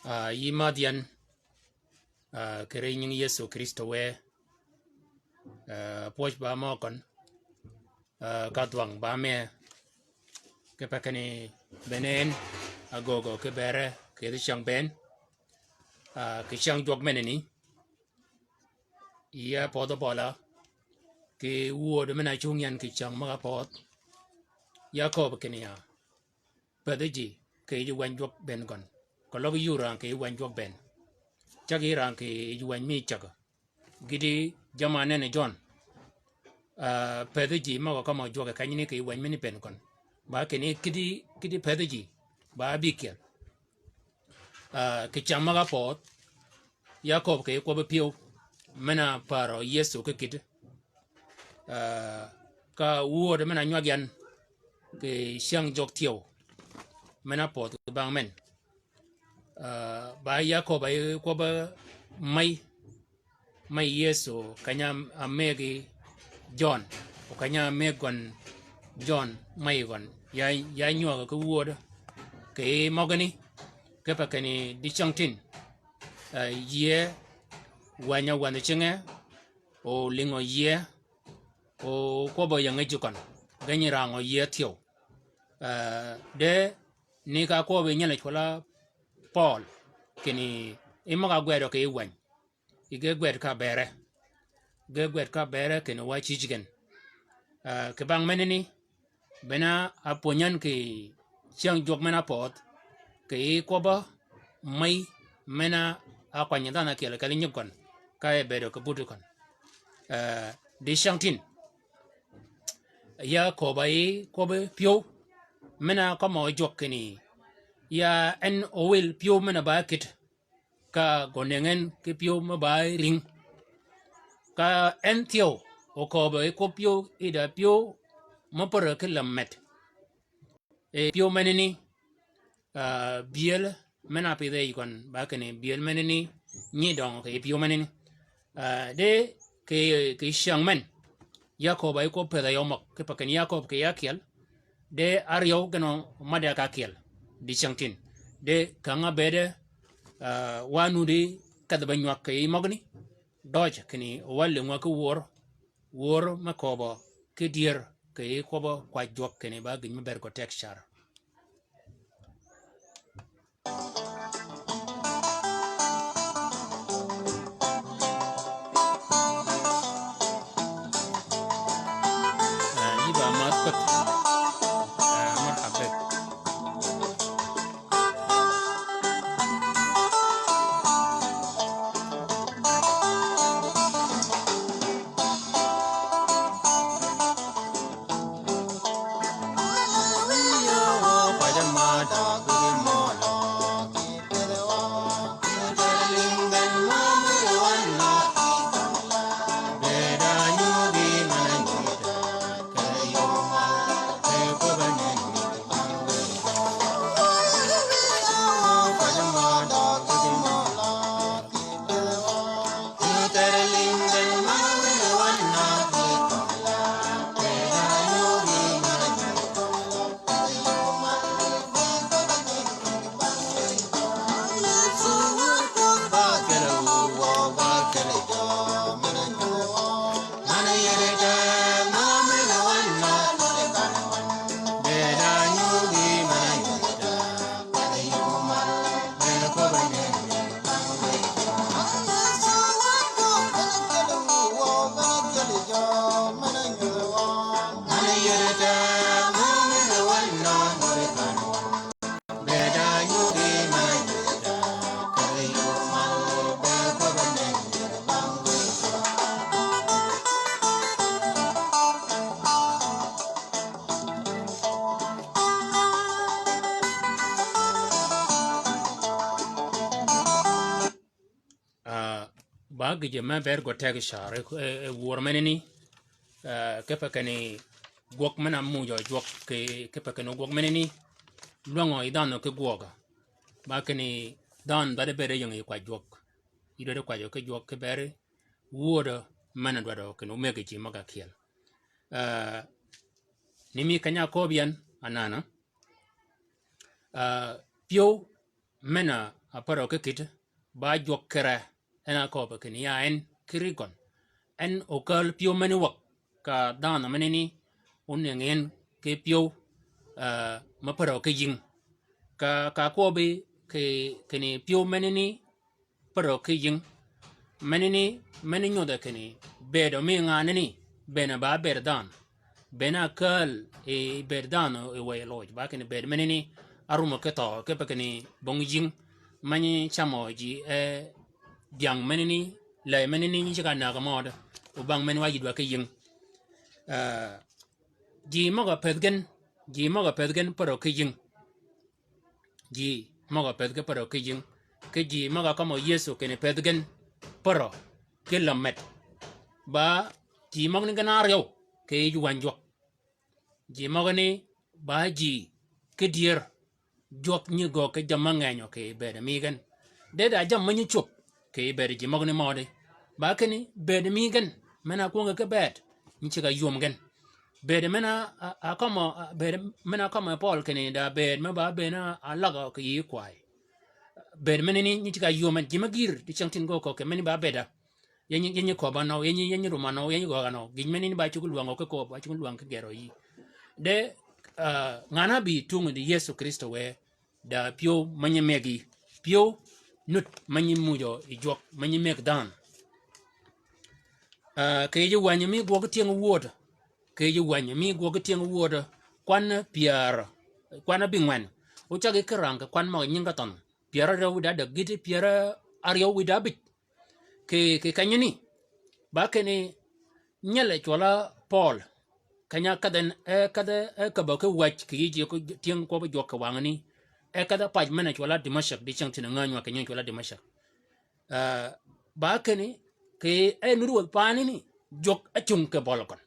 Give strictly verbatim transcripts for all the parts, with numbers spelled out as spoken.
Ah, yï madh yan, ah, kì ri nying Yëso Krïstø wë, ah, pwøj ba mø køn, ah, ka dhwang ba mee, kipe kinni bene en, agöggi ki bere, kì yij cyäng bënn, ah, kì cyäng jwøk menani, ya pödh bøla, kì wööd men-a cungi yan kì cyäng møg-a pödh, ya kööb kinni ya, pädhi ji, kì yij wäny jwøk bënn gøn. Keløg yï ur rang kì yij wäny jwøk bënn. Cäg yï rang kì yij wäny mi cäg. Gïti jamm-a nenni Jøn. Ah, pädhi ji møg-a kømmi jwøk kenyani kì yij wäny meni bënn gøn. Ba kinni kïti, kïti pädhi ji. Ba bïkyel. Ah, kì cyäng møg-a pödh, ya kööb kì kwøbbi pyëw, men-a pärø Yëso ki kïddi. Ah, ka wööd men-a nywag yan, kì cyäng jwøk thyew, men-a pödh kì bang men. Ah, ba ya kööb a yï kwøbbi mey, mey Yëso keny-a mëggi Jøn, o keny-a mëggi gøn Jøn mey gøn. Ya, ya nywag ki wööd, kì møgani, kipe kinni dicängtïn. Ah, yïe, wänyi wänyi cinge, o lïngø yïe, o kwøbbi ying yij køn, geny rangø yïe thyew. Ah, de ni ka kwøbbi nyelli cwøll-a Pøøl, kinni yï møg-a gwedø kì yij wäny. Yï ge gwed ka bere. Ge gwed ka bere kinni wa cïj gen. Ah, kì bang menani, bene a pwönyi yan kì cyäng jwøk men-a pödh, kì yij kwøbbi mey men-a kwanyi dhanhø ákyel kelli nyig køn, ka e bëëdø kì buti køn. Ah, dicängtïn. Ya kööb a yï kwøbbi pyëw, men-a kømmi jwøk kinni, ya en owil pyëw men-a ba kït, ka gø nëngi en ki pyëw mø ba ring. Ka en thyew, okööbø yï kwøb pyëw, yï da pyëw mø pär ki lämmet. E pyëw menani, ah, byël men-a pidhe yij køn, ba kinni byël menani, nyi døngø kì yij pyëw menani. Ah, de kì, kì cyäng men, ya kööb a yï kwøb pädhi yø møg, kipe kinni ya kööb kì ákyel, de áryew gen-a mad-a ka ákyel, dicängtïn. De kang-a bëëde, ah, wa nuddi kedhi be nywag kì yij møgani, døøj kinni wa lïngø ki wör, wör me kööbø ki dyër kì yij kwøbbi kwaj jwøk kinni ba gïn me bëëd gø teg car. Ah, yï ba madh kwädh. Ah, marhaba bek. Ah, ba gïjø me bëëd gø teg car, e, e, e wör menani, ah, kipe kinni gwøg men-a muuj jwøk kì, kipe kinni gwøg menani, lwängø yï dhanhø ki gwøg. Ba kinni dhanhø dwaddi bëëd ying yï kwaj jwøk. Yï dwaddi kwajø ki jwøk ki beri, wöödø men-a dwaddi kinni omëggi ji møg-a ákyel. Ah, ni mi keny-a kööb yan, anana. Ah, pyëw men-a a pärø ki kït, ba jwøk kere, en a kööb kinni ya en ki ri gøn. En okääl pyëw meni wäg, ka dhanhø menani, onëngi en ki pyëw, eh, me pärø ki yïng. Ka, ka kwøbbi ki, kinni pyëw menani, pärø ki yïng. Menani, meni nyodhe kinni, bëëdø mi nganani, bëën ba bëëd dhanhø. Bëën a kääl yi bëëd dhanhø yi wëy loj. Ba kinni bëëd menani, arumø ki thøø, kipe kinni bong yïng. Ma nyi camø ji, eh, dyang menani, lëy menani nyi ceg-a näg mødø. O bang men wa yïdwa ki yïng. Eh, ji møg-a pëth gen, ji møg-a pëth gen pärø ki yïng. Ji møg-a pëth gen pärø ki yïng. Ki ji møg-a kømmø Yëso kinni pëth gen pärø ki lämmet. Ba ji møgani gen áryew kì yij wänyi jwøk. Ji møgani ba ji ki dyër jwøk nyi göög ki jammì me ngenyø kì bëëd mi gen. De da jammì me nyi cwöb kì bëëd ji møgani mødi. Ba kinni bëëd mi gen, men-a kwöngi ki bëëd, nyi ceg-a ywöm gen. Bëëd men-a, a, a kømmø, a, bëëd men-a kømmø Pøøl kinni da bëëd me ba bëën a lagø kì yï kwaay. Bëëd menani nyi ceg-a ywöm en, ji me gïr, dicyängtïn gø köög kì meni ba bëëd a. Ya nyi, ya nyi kööb a nøw, ya nyi, ya nyi rum a nøw, ya nyi göög a nøw. Gïn menani ba cuggi lwängø ki kööb, ba cuggi lwängø ki gërø yï. De, ah, ngan-a ábï tungi di Yëso Krïstø wë, da pyëw me nyi mëggi, pyëw nud me nyi mujø yi jwøk, me nyi mëgg dhanhø. Ah, kì yij wänyi mi gwøg ki tyëng wödø, kì yij wänyi mi gwøg ki tyëng wödø, kwan pyär, kwan ábïngwen. Ocaggi ki rang kì kwan møg-a nyingi ka thønh. Pyär áryew wïdá däg gïti pyär áryew wïdá ábïj. Kì, kì kenyani, ba kinni nyel-a cwøll-a Pøøl, keny-a kedh en, e kedh, e käbbø ki wäj kì yij yi tyëng kwøbbi jwøk kì wangani, e kedh-a pac men-a cwøll-a Dimashak, dicyängtïn-a ngänywø kì nying cwøll-a Dimashak. Ah, ba kinni, kì e nud wäth paani ni, jwøk ácung kì bøl gøn.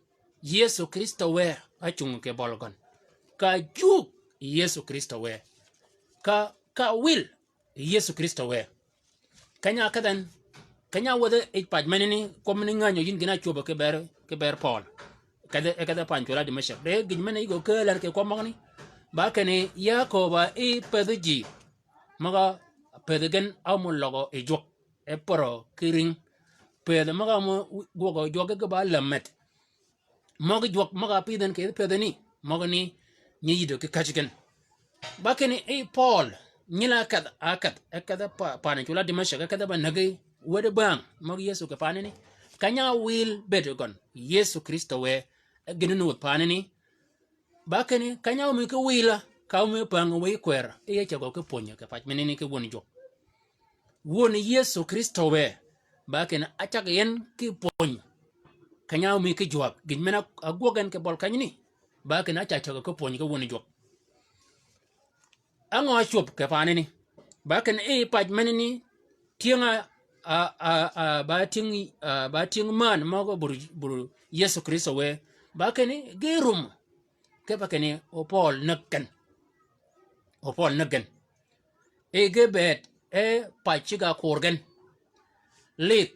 Yëso Krïstø wë ácung kì bøl gøn. Ka jug Yëso Krïstø wë. Ka, ka wil Yëso Krïstø wë. Keny-a kedh en, keny-a wädhi yij pac menani, kwøb meni ngänyø yïn gïn-a ácwöbø ki ber, ki ber Pøøl. Kedhi, kedhi pany cwøll-a Dimashak. De gïn men-a yï gø kääl en kì kwøb møgani. Ba kinni, ya kööb-a yi pëthi ji møg-a pëthi gen ámø løgø yi jwøk. E pärø ki ring. Pëthi møg-a ámø gwøgø jwøk ki ba lämmet. Møgi jwøk møg-a ápïdh en kì pëthi ni, møgani nyi yïdø ki käjji gen. Ba kinni yi Pøøl, nyil-a ákedh, ákedh, e kedh pa, pan cwøll-a Dimashak, e kedh ba näggi wädi bäng, møg Yëso kì paani ni. Keny-a wil bëëd gøn, Yëso Krïstø wë, e gïn-a nuth paani ni. Ba kinni, keny-a áömi ki wil-a, ka áömi päng wëy kwër, yi ácäggø ki pwönyi kì pac menani ki wön jwøk. Wön Yëso Krïstø wë, ba kinni ácäg yi en ki pwöny. Keny-a áömi ki jwäg, gïn men-a ágwøg en kì bøl keny ni, ba kinni áca cäggø ki pwöny ki wön jwøk. Á ngø ácwöb kì paani ni? Ba kinni yi pac menani, tyëng-a, a, a, a, ba tyëng, a, ba tyëng mään møg-a bur, bur Yëso Krïstø wë. Ba kinni, ge rum. Kipe kinni, o Pøøl näg gen. O Pøøl näg gen. E ge bëëd, e pac ceg-a kur gen. Lidh.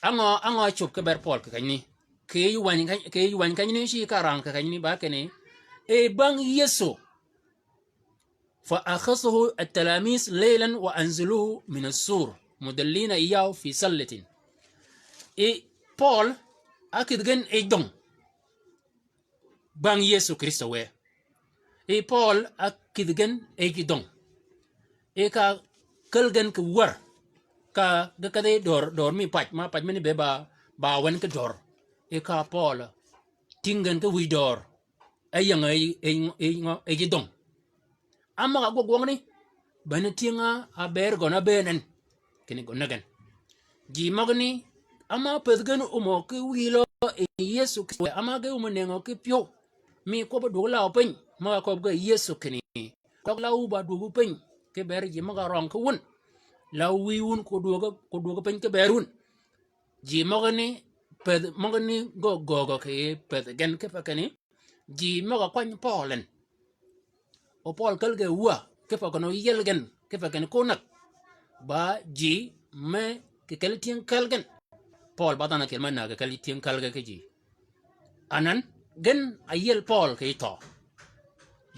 Á ngø, á ngø ácwöb ki ber Pøøl kì kenyani? Kì yij wäny keny-, kì yij wäny kenyani ci ka rang kì kenyani ba kinni, e bäng Yëso. فأخذه التلاميذ ليلا وأنزلوه من السور مذللين إياه في سلة. Yi Pøøl, ákïdhi gen yij dhöng. Bäng Yëso Krïstø wë. Yi Pøøl, ákïdhi gen yij dhöng. Yi ka käl gen kì wär. Ka ge kedhi dör, dör mi pac, ma pac meni be ba, ba wen ki dör. Yi ka Pøøl, tïng gen ki wïj dör. E ying yi, yi, yi ngø, yi ji dhöng. Áma ka gwøg gwøgni, bene tyëng-a ábër gøn ábëën en. Kinni gøn näg gen. Ji møgani, áma pëthi gen ómø ki wïlø yi Yëso Krïstø, áma ge ómø nëngø ki pyëw. Mi kwøbb-a dwøg law piny, møg-a köbbi ge Yëso kinni. Døg law wu ba dwøg piny, ki ber ji møg-a røng ki wun. Law wïy wun ko dwøg, ko dwøg piny ki ber wun. Ji møgani, pëthi, møgani gø, gø, gø ki pëthi gen kipe kinni. Ji møg-a kwany Pøøl en. O Pøøl käl ge wä, kipe kinni oyiel gen, kipe kinni ko näg. Ba ji me kì kelli tyëng käl gen. Pøøl ba dhanhø kïl me näg kì kelli tyëng käl gen ki ji. Anan, gen áyiel Pøøl kì yij thøø.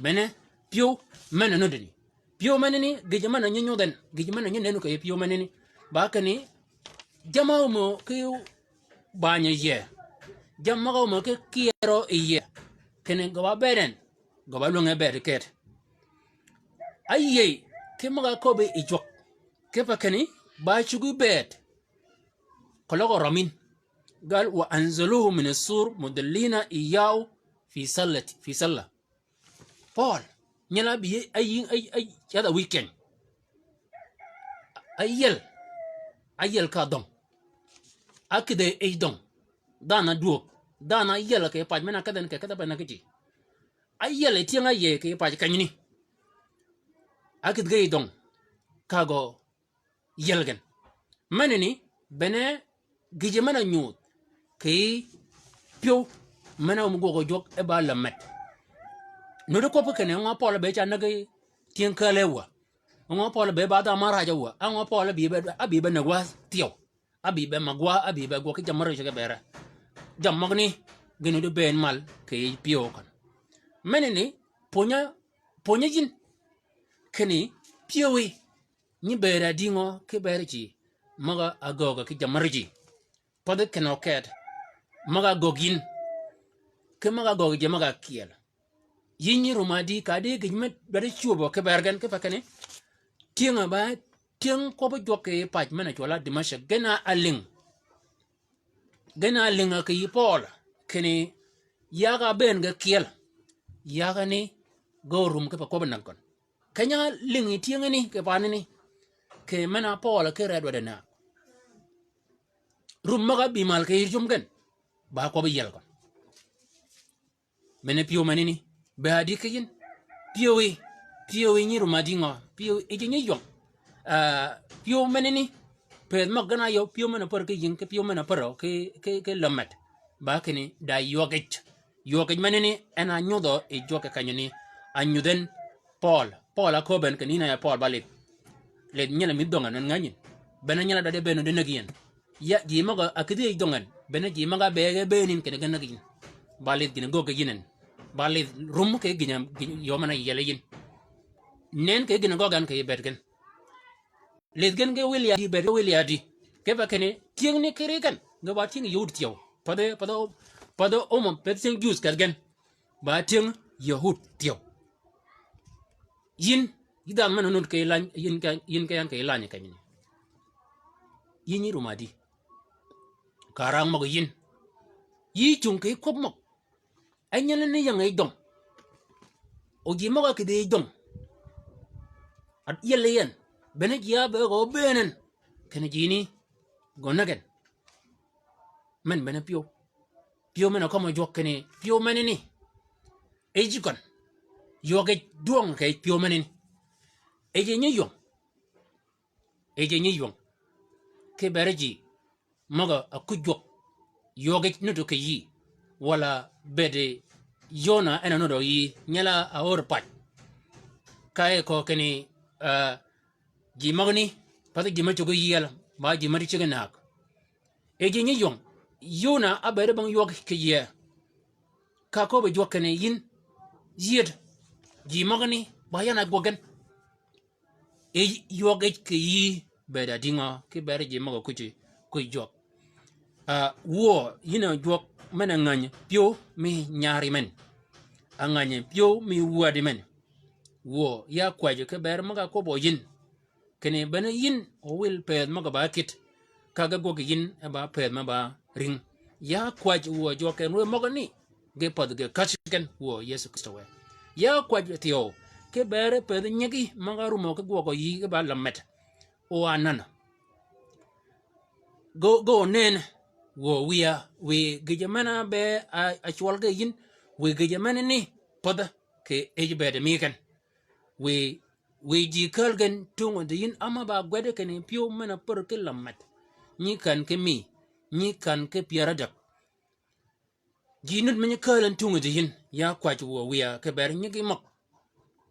Bene, pyëw, men-a nuddi ni. Pyëw menani, gïjø men-a nyi nyudh en, gïjø men-a nyi nenni kì yij pyëw menani. Ba kinni, jamm-a áömø ki banyø yie. Jamm-a áömø ki kyërø yi yie. Kinni gø ba bëëd en, gø ba lwänge bëëd kët. Áyïëy, ki møg-a áköbbi yi jwøk. Kipe kinni, ba cuggi bëëd. Keløg rømmi. Gal, "Wa anzaluhu min as-sur mudallina iyyahu fi sallati, fi salla." Pøøl, nyel-a ábï, áyï, áyï, áyï, yadh-a wïj keny. Áyiel, áyiel ka dhøng. Ákïdhi yij dhøng. Dhanhø ádwöög. Dhanhø áyiel kì yij pac men-a ákïdhi en kì kedhe be näg ji. Áyiel yi tyëng-a áyïëy kì yij pac kenyani. Ákïdhi ge yij dhøng. Ka gø yiel gen. Menani, bene gïjø men-a nyudh kì pyëw men-a áöm gwøg jwøk e ba lämmet. Nuti kwøbbi kinni ngø Pøøl be ca näggi tyëng kääl e wa. Ngø Pøøl be ba dhanhø mø áraj e wa. Ngø Pøøl ábï be, ábï be näg wa thyew. Ábï be mäg wa, ábï be gwøg ki jammì mø árëcce ge bëre. Jammì møgani, gïn nuti bëën mal kì yij pyëw køn. Menani, pwöny-a, pwöny-a yïn. Kinni, pyëwi. Nyi bëëd a dïngø ki bëëd ji møg-a ágöög ki jammì mø árëcci. Pädhi kinø kët. Møg-a ágöög yïn. Ki møg-a ágöög ji møg-a ákyeel. Yïn nyi rum a dï ka dï gïj me dwaddi cwöbø ki bëëd gen kipe kinni. Tyëng-a ba, tyëng kwøbbi jwøk kì yij pac men-a cwøll-a Dimashik. Gen a álïng. Gen a álïng-a kì yij Pøøl. Kinni yag-a ábëën ge kyeel. Yag-a ni ge rum kipe kwøbbi näg gøn. Keny-a álïng yi tyëngani kì panani. Kì men-a Pøøl ki red waddi na. Rum møg-a ábï mal kì yij cum gen. Ba kwøbbi yiel gøn. Mene pyëw menani. Be a dï ki yïn. Pyëwi. Pyëwi nyi rum a dï ngø. Pyëwi yij nyi ywøng. Ah, pyëw menani. Pëëdh møg gen a yøw pyëw men-a pär ki yïng ki pyëw men-a pär ki, ki, ki lämmet. Ba kinni da ywøg yij. Ywøg yij menani en a nyudhø yi jwøk kenyani. A nyudh en Pøøl. Pøøl a köbben kinni yïn a ya Pøøl ba lidh. Lidh nyel-a mïdh dhøng en, en ngänyin. Bene nyel-a dwaddi bëën nuti näggi en. Ya, ji møg-a ákïdhi yij dhøng en. Bene ji møg-a ábëëge bëën yïn kinni gen näggi yïn. Ba lidh gïn-a göggi yïn en. Ba lidh rum kì gïn-a, gïn-a yø men-a yiel yïn. Nen kì gïn-a göggi en kì bëëd gen. Lidh gen ge wïl ya dï, bëëd ge wïl ya dï. Kipe kinni, tyëngni ki ri gen. Ge ba tyëng Yahud thyew. Pädhi, pädhi, pädhi umma, pädhi tyëng Jus kedhi gen. Ba tyëng Yahud thyew. Yïn, yï dhanhø men-a nud kì lany, yïn ke, yïn ke yan kì lany kenyni. Yïn nyi rum a dï. Ka rang møg yïn. Yï cung kì kwøb møg. E nyel ni ying yij dhøng. O ji møg-a ákïdhi yij dhøng. At yiel yi en. Bene ji a be gø bëën en. Kinni ji ni. Gø näg en. Men bene pyëw. Pyëw men-a kømmi jwøk kinni. Pyëw menani. Yij gøn. Ywøg yij dwøng kì yij pyëw menani. Yij nyi ywøng. Yij nyi ywøng. Ki bëëd ji. Møg-a ákuj jwøk. Ywøg yij nuti kì yï. Walà bëëd Yona en a nuti yi. Nyel-a áör pac. Ka e kø kinni, ah, ji møgani. Pädhi ji me cuggi yiel. Ba ji me di ciggi näg. Yij nyi ywøng, Yona ábëëd bang ywøg kì yie. Ka köbbi jwøk kinni yïn. Yied. Ji møgani, ba yan a gwøg gen. Yij ywøg yij kì yï bëëd a dïngø, ki bëëd ji møg-a kuj, kuj jwøk. Ah, wuö, yïn a jwøk men-a ngäny pyëw mi nyari men. A ngäny pyëw mi wädi men. Wuö, ya kwäjji ki bëëd møg-a köbbi yïn. Kinni bene yïn ówil pëëdh møg-a ba kït. Ka ge gwøg yïn e ba pëëdh me ba ring. Ya kwäjji wuö jwøk en wë møgani. Ge pädh ge käcci gen wuö Yëso Krïstø wë. Ya kwäjji thyew. Ki bëëd pëëdhi nyigi møg-a rumø ki gwøgø yï ge ba lämet. O a nänhø. Ge, ge onen. Wuö wiya, wiy gïjø men-a be a, a cwøl ge yïn. Wiy gïjø menani. Pädhø. Kì yij bëëd mi gen. Wiy Wiy ji kääl gen tungø dhi yïn áma ba gwed kinni pyëw men-a pär ki lämet. Nyi kän ki mi, nyi kän ki pyär ádäg. Ji nud me nyi kääl en tungø dhi yïn, ya kwäj wuö wiya ki ber nyigi møg.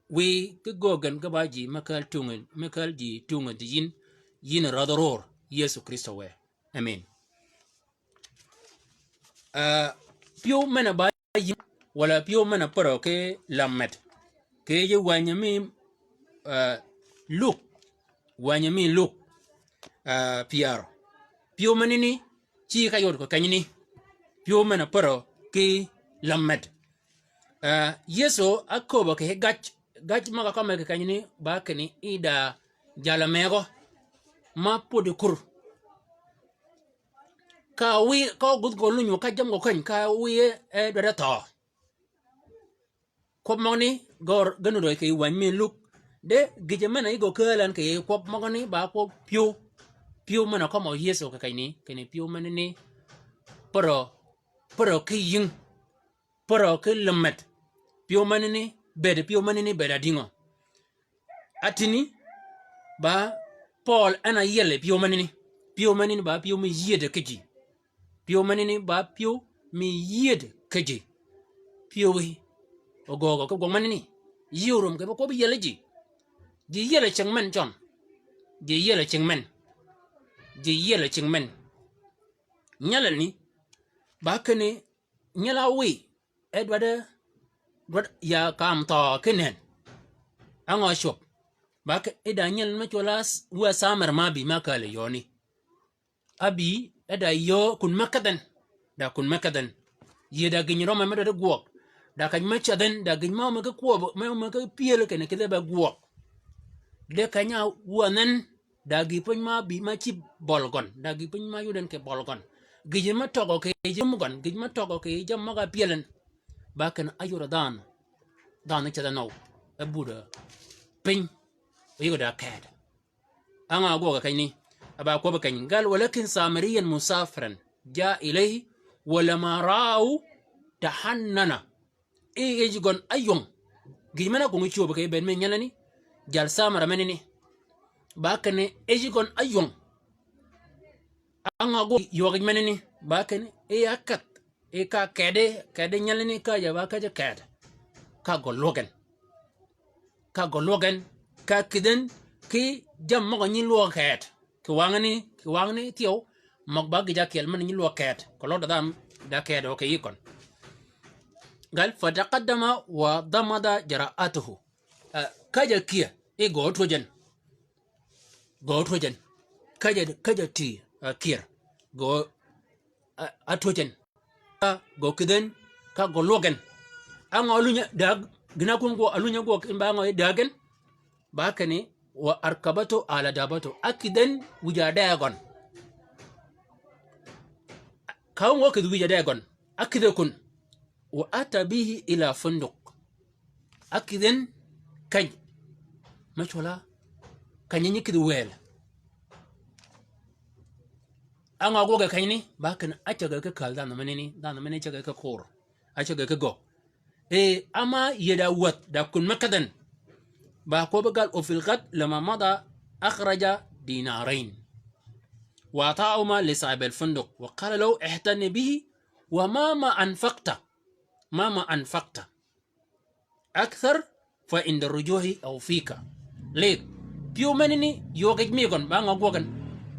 Wiy ki göög gen ge ba ji me kääl tungø, me kääl ji tungø dhi yïn, yïn rädhi rör, Yëso Krïstø wë. Amen. Ah, pyëw men-a ba yïn, walà pyëw men-a pärø ki lämet. Kì yij wänyi mi, eh, Luk, wänyi mi Luk, eh, pyärø. Pyëw menani, ci ka yod kì kenyani. Pyëw men-a pärø ki lämmed. Eh, Yëso ákööbø kì gac, gac møg-a kømmi kì kenyani, ba kinni i da jalø megø, ma pwöddi kur. Ka wiy, ka ógudh gø lunyu ka jammì gø keny, ka wiye e dwaddi thøø. Kwøb møgani, gø, gø nuti kì wänyi mi Luk. De gïjø men-a yï gø kääl en kì kwøb møgani ba kwøb pyëw. Pyëw men-a kømmi Yëso kì kenyani, kinni pyëw menani, pärø, pärø ki yïng. Pärø ki lämmed. Pyëw menani bëëd, pyëw menani bëëd adïngø? Atïni, ba Pøøl en a yiel pyëw menani. Pyëw menani ba pyëw mi yiëëdø ki ji. Pyëw menani ba pyëw mi yiëëdø ki ji. Pyëwi ogöögø ki gwøg menani. Yï orum kì be kwøb yiel ji. Ji yiel cing men cøn. Ji yiel cing men. Ji yiel cing men. Nyalani, ba kinni nyal-a wiy, e dwaddi, dwaddi ya kam thøø ki nënn. Á ngø cwøb? Ba kinni i da nyal me cwøl-a s-, wë Samari ma ábï ma kääl yööni. Ábï, e da yöö kun me kedh en. Da kun me kedh en. Yïe da gïny rømmi me dwaddi gwøg. Da keny me cedh en, da gïny me ømmi ki kwøb, me ømmi ki pyël kinni kïdhi be gwøg. De keny-a wänhø en, da gï pwöny ma bï ma cïb bøl gøn, da gï pwöny ma yod en kì bøl gøn. Gïjø me tøgø kì jammì gøn, gïjø me tøgø kì jammì møg-a pyël en. Ba kinni áyod dhanhø, dhanhø ceth a nøw, e budø piny, oyïg da ked. Á ngø ágwøg kenyani? A ba kwøb keny, gal: ولكن سامريا مسافرا جاء إليه ولما رآه تحنن. E yij gøn áywøng. Gïj men-a ákwøng cwöbø kì bëëd mi nyalani, jal Samari menani. Ba kinni e yij gøn áywøng. Á ngø ágwøg ywøg yij menani? Ba kinni e ya kedh, e ka kedi, kedi nyalani ka ja ba ka ji ked. Ka gø lwøg en. Ka gø lwøg en, ka kïdh en ki jammì møg-a nyi lwøg ked. Kì wangani, kì wangani thyew, møg ba gïj ákyel men-a nyi lwøg ked. Kì løg da dhanhø da ked o kì yï køn. Gal: فتقدم وضمد جراحته. Eh, ka ja kyëë, e gø átwöj en. Gø átwöj en. Ka ja, ka ja tï, eh, kyër. Gø, eh, átwöj en. Ka gø kïdh en, ka gø lwøg en. Á ngø alunyi dääg, gïn-a kun gwøg, alunyi gwøg in ba ngø yi dääg en. Ba kinni, وأركبته على دابته. Ákïdh en wïj a dee gøn. Ka áwøng ákïdh wïj a dee gøn. Ákïdhe kun. وأتى به إلى فندق. Ákïdh en keny. Me cwøl-a keny nyi kïdhi wël. Á ngø ágwøg kenyani? Ba kinni ácäg ki kääl dhanhø menani, dhanhø menani cäg ki kur. Ácäg ki gø. E, ama yïe da wäth, da kun me kedh en. Ba kwøb gal: وفي الغد لما مضى أخرج دينارين وأعطاهما لصاحب الفندق وقال له: اهتن به ومهما أنفقت، مهما أنفقت أكثر فعند الرجوع أوفيك. Lid, pyëw menani ywøg yij mi gøn, ba ngø ágwøg en?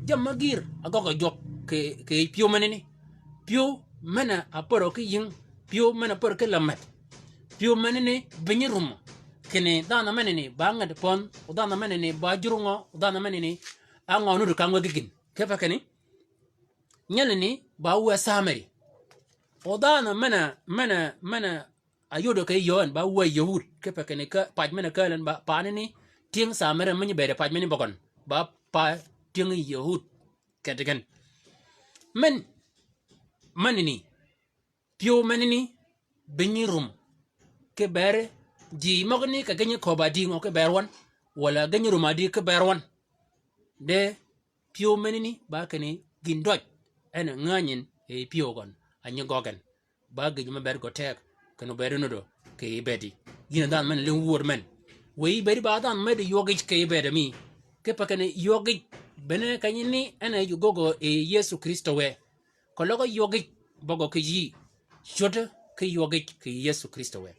Jammì gïr, agøgø jwøk kì, kì pyëw menani. Pyëw men-a ápärø ki yïng, pyëw men-a ápärø ki lämmed. Pyëw menani binyi rumø. Kinni dhanhø menani ba nged pönh, o dhanhø menani ba jur ngø, o dhanhø menani á ngø nuti ka ngwägi gïn. Kipe kinni, nyalani ba wë Samari. O dhanhø men-a, men-a, men-a áyodø kì yöö en ba wë Yahud, kipe kinni ka, pac men-a kääl en ba, panani tyëng Samari men nyi bëëde pac men nyi bøgøn, ba pa tyëng Yahud. Keddi gen. Men, menani, pyëw menani, binyi rum. Ki bëri, ji møgani ka gïnyi köbbi adï ngø ki bër wøn, walà gïnyi rum adï ki bër wøn. De, pyëw menani, ba kinni gïn døj, en a ngänyin yi pyëw gøn, a nyi gøggi en. Ba gïj me bëëd gø teg, kinni obëëd nuti kì bëëdi. Yïn a dhanhø men lïng wööd men. Wëyi bëëdi ba dhanhø medi ywøg yij kì bëëd mi. Kipe kinni ywøg yij, bene kenyani en a yij gøggø yi Yëso Krïstø wë. Keløg ywøg yij, bøggø kì yï. Cwöddi ki ywøg yij kì Yëso Krïstø wë.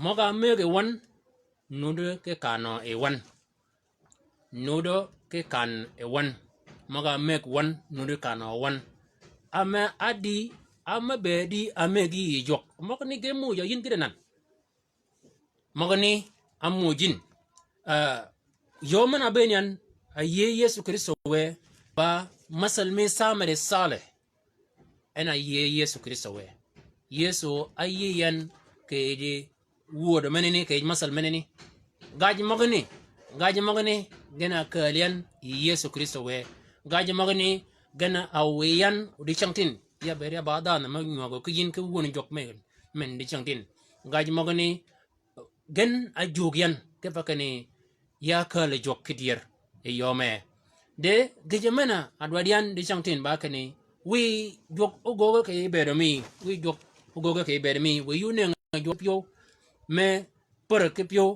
Møg-a mëggi wøn, nuti ki kanø yi wøn. Nuti ki kanø yi wøn. Møg-a mëggi wøn, nuti kanø yi wøn. Ame ádï, ame be di, ame gi yi jwøk. Møgani ge muuj a yïn gïdø nan. Møgani ámuuj yïn. Ah, yöö men-a ábëën yan, a yïëy Yëso Krïstø wë, ba masal mi samari salih. En a yïëy Yëso Krïstø wë. Yëso áyïëy yan kì yij wödø menani, kì yij masal menani. Gaj møgani, gaj møgani, gen a kääl yan yi Yëso Krïstø wë. Gaj møgani, gen a wïy yan, o dicängtïn. Ya bëëd ya ba dhanhø me nywägø ki yïn ki wun jwøk men, men dicängtïn. Gaj møgani, gen a jug yan, kipe kinni ya kääl jwøk ki dyër, yi yöö mee. De gïjø men-a dwaddi yan dicängtïn ba kinni, wiy jwøk ógöggi kì yij bëëdø mi, wiy jwøk ógöggi kì yij bëëdø mi, wiy yï ónëngi jwøk pyëw, me pär ki pyëw,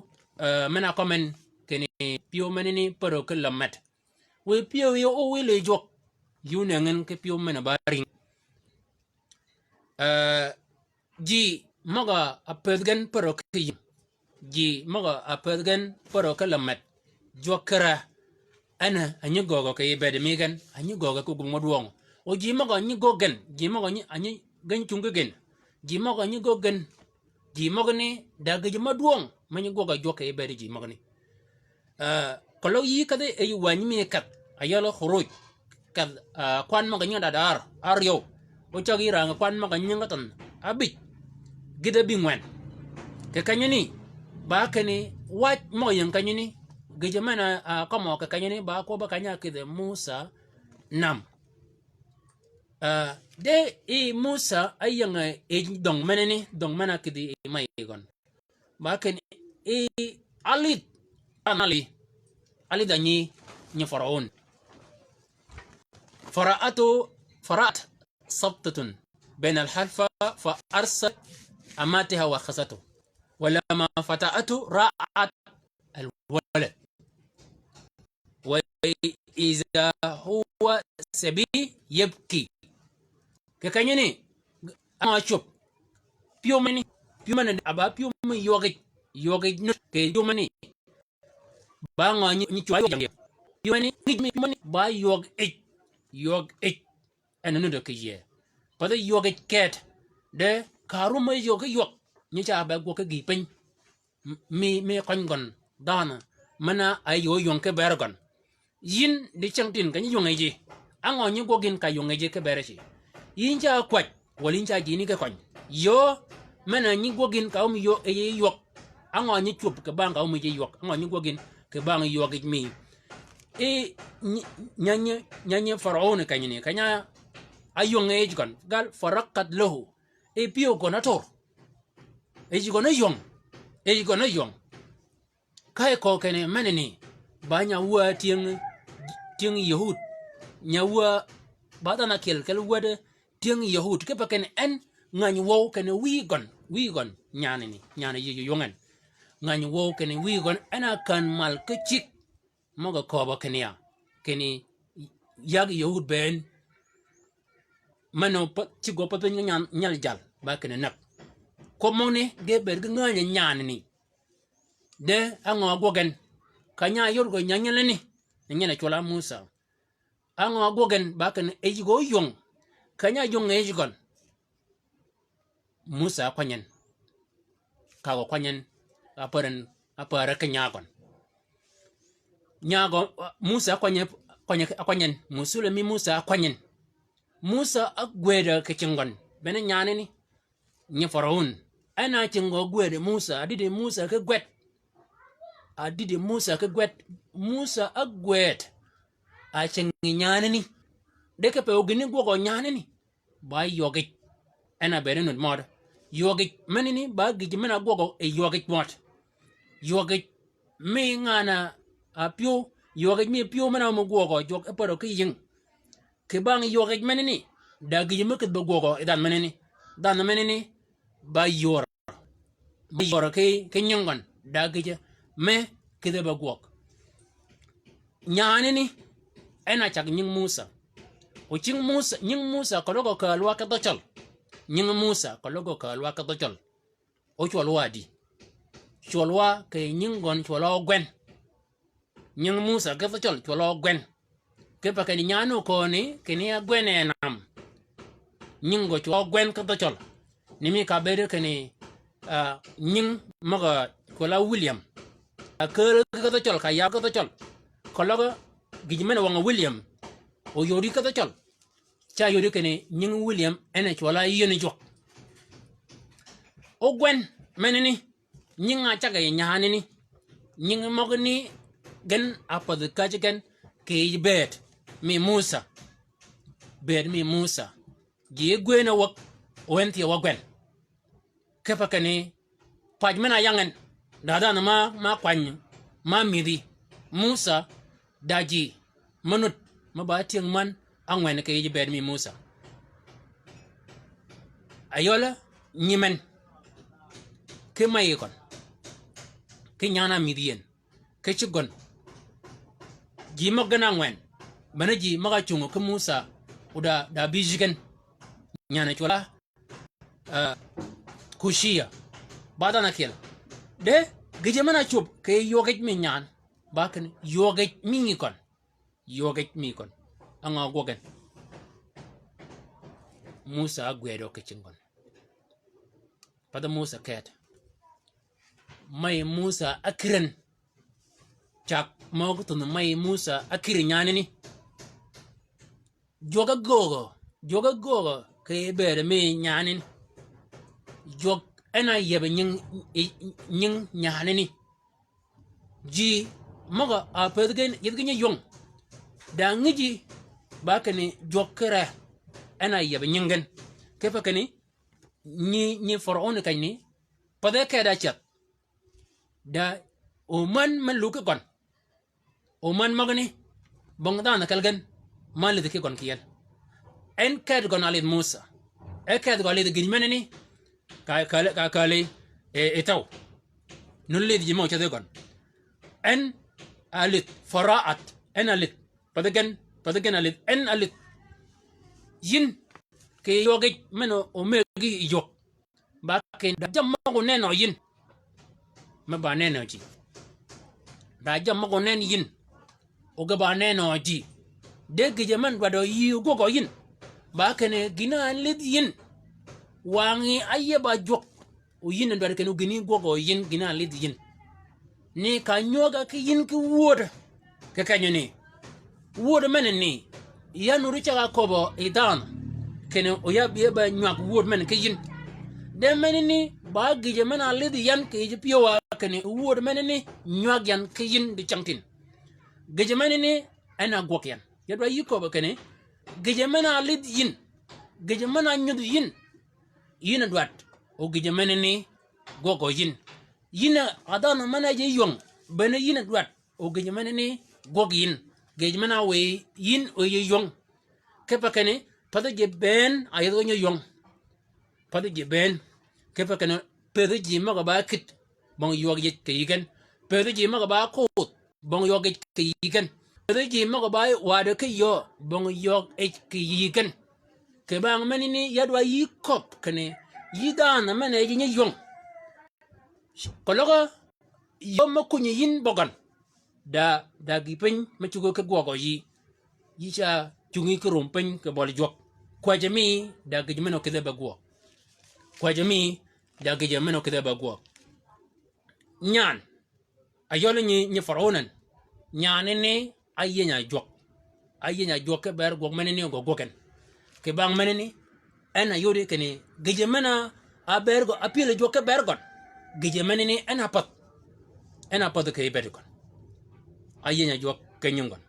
eh, men-a kømmen kinni pyëw menani pär ki lämet. Wiy pyëw yï ówïl yi jwøk, yï ónëngi ki pyëw men-a ba rïng. Eh, ji møg-a ápëëdh gen pär ki yïng. Ji møg-a ápëëdh gen pär ki lämet. Jwøk kira. En a nyi göögø kì yij bëëd mi gen, a nyi göögø ki gwøg mø dwøng. O ji møg-a nyi göög gen, ji møg-a nyi, a nyi gen cungi gen. Ji møg-a nyi göög gen. Ji møgani, da gïjø mø dwøng, me nyi gwøg a jwøk kì yij bëëd ji møgani. Ah, keløg yï kedhi yij wänyi mi kedh, a yøl Khuruj, kedh, ah, kwan møg-a nyingi dada ár, áryøw. O cäg yï rang kwan møg-a nyingi than, ábïj. Gïdhi ábïngwen. Kì kenyani, ba kinni, wac møg-a ying kenyani, gïjø men-a, ah, kømmø kì kenyani, ba kwøbb-a keny-a ákïdhi Musa nam. Ah, de yi Musa áying yij dhøng menani, dhøng men-a ákïdhi yi may gøn. Ba kinni, i alidh, alidh a nyi, nyi Faraun. فرأت، فرأت سبطة بين الحلفاء فأرسلت أماتها وأخذته. ولما فتأته رأت الولد. وإذا هو صبي يبكي. Kì kenyani, ángø cwöb. Pyëw meni, pyëw meni, a ba pyëw mi ywøg yij, ywøg yij nut, kì pyëw meni. Ba ngø nyi, nyi cwöb, ywøg yij. Pyëw meni, ngi mi pyëw meni, ba ywøg yij, ywøg yij. En a nut kì yie. Pathi ywøg yij ket, de, ka rum mi ywøg ki ywøg, nyi ca be gwøg ki gïï piny. M-, mi, mi køny gøn dhanhø, men-a áyï óywøng ki bër gøn. Yïn dicängtïn ka nyi ywøng yiji. Á ngø nyi gwøg yïn ka ywøng yiji ki bër ci? Yïn ca kwäj, walà yïn ca jini ki køny. Yöö, men-a nyi gwøg yïn ka áömi yöö yiji ywøg. Á ngø nyi cwöb kì bang ka áömi yiji ywøg. Á ngø nyi gwøg yïn kì bang ywøg yij mi. I nyi, nyanyi, nyanyi Faraun kenyani, keny-a áywøng yij gøn. Gal فرقت له. I pyëw gøn átor. Yij gøn áywøng. Yij gøn áywøng. Ka yi kø kinni menani, ba nya wäd tyëng, tyëng Yahud. Nya wäd, ba dhanhø ákyel kel wäd tyëng Yahud. Kipe kinni en ngäny wøw kinni wïy gøn, wïy gøn nyanani, nyan-a yï ywøng en. Ngäny wøw kinni wïy gøn, en a kän mal ki cigg. Møg-a kööbø kinni ya, kinni yag Yahud bënn. Men-a pa, cigg-a pa piny nyan, nyal jal, ba kinni näg. Kwøb møgani, ge bëëd ki ngänyi nyanani. De, á ngø gwøg en. Keny-a yod gø nyanyelani, ni nyel a cwøl-a Musa. Á ngø gwøg en, ba kinni yij gø óywøng. Keny-a ywøng yij gøn. Musa ákwany en. Ka gø kwany en, ápär en, ápär ki nya gøn. Nya gø, Musa ákwany en, kwany, ákwany en, musulø mi Musa ákwany en. Musa ágwëdø kì cing gøn, bene nyanani, nyi Faraun. En a cing gø gwëdø Musa, adïdï Musa ki gwed. Adïdï Musa ki gwed, Musa ágwëd. A cing nyanani. De kipe o gïn ni gwøgø nyanani. Ba ywøg yij. En a bëëd ni nud mød. Ywøg yij menani ba gïj men-a gwøgø yi ywøg yij mød. Ywøg yij mi ngan-a pyëw, ywøg yij mi pyëw men-a áömi gwøgø jwøk e pärø ki yïng. Kì bang ywøg yij menani, da gïj mi kïdhi be gwøgø yi dhanhø menani. Dhanhø menani, ba ywör. Ba ywör ki, ki nying gøn, da gïj mi kïdhe be gwøg. Nyaani ni, en a cag nying Musà. O cing Musà, nying Musà keløg okaalwa ki dhø cøl. Nying Musà keløg okaalwa ki dhø cøl. O cwøl wa di. Cwøl wa kì nying gøn cwøl wa ogwen. Nying Musà ki dhø cøl cwøl wa ogwen. Kipe kinni nyaani okøni kinni agwen e nam. Nying gø cwøl wa ogwen ki dhø cøl. Ni mi ka bëëd kinni, ah, nying møg-a cwøl wa William. Ka kääl ki dhø cøl, ka yab ki dhø cøl. Keløg gïj men-a wøng William. Oyodi ki dhø cøl. Ca yodi kinni nying William en a cwøl wa yien jwøk. Ogwen menani, nying a cagg yi nyaani ni. Nying møgani gen a pädhi käjji gen kì yij bëëd mi Musà. Bëëd mi Musà. Ji gwëën a wäg, o en thyew wa gwen. Kipe kinni, pac men-a yang en, da dhanhø ma, ma kwany, ma mïdhi, Musà, da ji, me nud, me ba tyëng män, ángwen kì yij bëëd mi Musà. Ayøl nyimen, ki mayi køn, ki nyan-a mïdhi yien. Ki cigg gøn. Ji møg gen ángwen. Bene ji møg-a cungø ki Musà, o da, da bïj gen. Nyan-a cwøl wa, eh, Kuciya. Ba dhanhø ákyel. De, gïjø men-a cub, kì ywøg yij mi nyan. Ba kinni, ywøg yij mi køn. Ywøg yij mi køn. Á ngø gwøg gen. Musà ágwëëdø ki cing gøn. Path Musà ket. Mayi Musà ákïr en. Cag møg-a thunhi mayi Musà ákïr nyaani ni. Jwøk ágöögø, jwøk ágöögø kì bëëd mi nyaani ni. Jwøk en a yieb nying, nying nyaani ni. Ji møg-a pädhi gen, yidh gen nyi ywøng. Da ngïji ba kinni jwøk kire en a yieb nying gen. Kipe kinni nyi, nyi Faraon keny ni, path e ked a ceth. Da omän me lug ki gøn. Omän møgani, bong dhanhø kel gen, ma álidh ki gøn ki en. En ked gøn a lidh Musà. E ked gø a lidh gïn menani, ka, ka, ka, ka lidh, e, e tøw. Nun lidh ji mø ceth ki gøn. En a lidh, Faraat, en a lidh. Path gen, path gen a lidh, en a lidh. Yïn, kì ywøg yij men-a omëggi yi jwøk. Ba kinni da jammì møg-a onenø yïn. Me ba nenø ji. Da jammì møg-a onen yïn. O ge ba nenø ji. De gïjø men-a dwaddi yï ogwøg yïn. Ba kinni gïn-a lidh yïn. Wangí áyieb a jwøk. O yïn a dwaddi kinni gïn-a gwøg yïn, gïn-a lidh yïn. Ni ka nywøg-a ki yïn ki wööd. Kì kenyø ni, wööd menani, ya nuti ceg-a köbbø yi dhanhø, kinni o ya bï-a be nywag wööd men ki yïn. De menani, ba gïjø men-a lidh yan kì yij pyëwa, kinni wööd menani, nywag yan ki yïn dicängtïn. Gïjø menani, en a gwøg yan. Ya dwaddi yï köbbø kinni, gïjø men-a lidh yïn, gïjø men-a nyudh yïn, yïn a dwaddi, o gïjø menani, gwøg yïn. Yïn a dhanhø men-a ji ywøng, bene yïn a dwaddi. O gïjø menani gwøg yïn. Gïjø men-a wiy yïn o yï ywøng. Kipe kinni, path ji bënn a yidh gø nyi ywøng. Path ji bënn. Kipe kinni, pëthi ji møg-a ba kït, bong ywøg yij kì yï gen. Pëthi ji møg-a ba kudh, bong ywøg yij kì yï gen. Pëthi ji møg-a ba waddi ki yöö, bong ywøg yij kì yï gen. Kì bang menani ya dwaddi yï köbbi kinni, yï dhanhø men-a ji nyi ywøng. Keløg yöö me kunyi yïn bøgøn. Da, da gï piny me cuggi ki gwøgø yï. Yï ca cungi ki rum piny kì bøli jwøk. Kwäjji mi da gïj men-a okïdhe be gwøg. Kwäjji mi da gïj men-a okïdhe be gwøg. Nyan. Ayøli nyi, nyi Faraon en. Nyan ni ni, áyieny a jwøk. Áyieny a jwøk ki ber gwøg menani ogwøg gwøg en. Kì bang menani, en a yodi kinni, gïjø men-a áber gø, ápyël jwøk ki ber gøn. Gïjø menani, en a pädh. En a pädh kì yij bëëd gøn. Áyieny a jwøk ki nying gøn.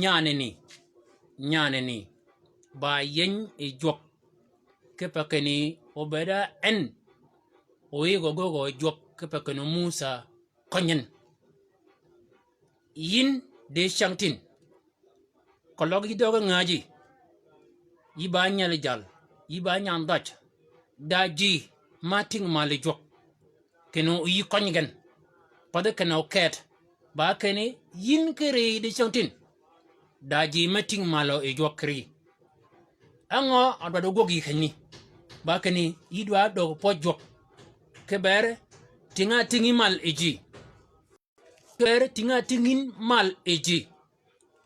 Nyaneni, nyaneni, ba yeny yi jwøk, kipe kinni obëëd á en, oyïg ogöög jwøk, kipe kinni Musa kønyen. Yïn di cängtïn, keløg yï døge ngäji, yï ba nyel jal, yï ba nyan dhaj, da ji ma tïng mal yi jwøk, kinni oyï køny gen, pathi kinni oket, ba kinni yïn ki ri di cängtïn, da ji me tïng mal yi jwøk ki ri. Á ngø a dwaddi gwøg yï kenyni, ba kinni yï dwa dög pwøj jwøk, ki ber tïng-a tïngi mal yi ji. Ki ber tïng-a tïngi mal yi ji.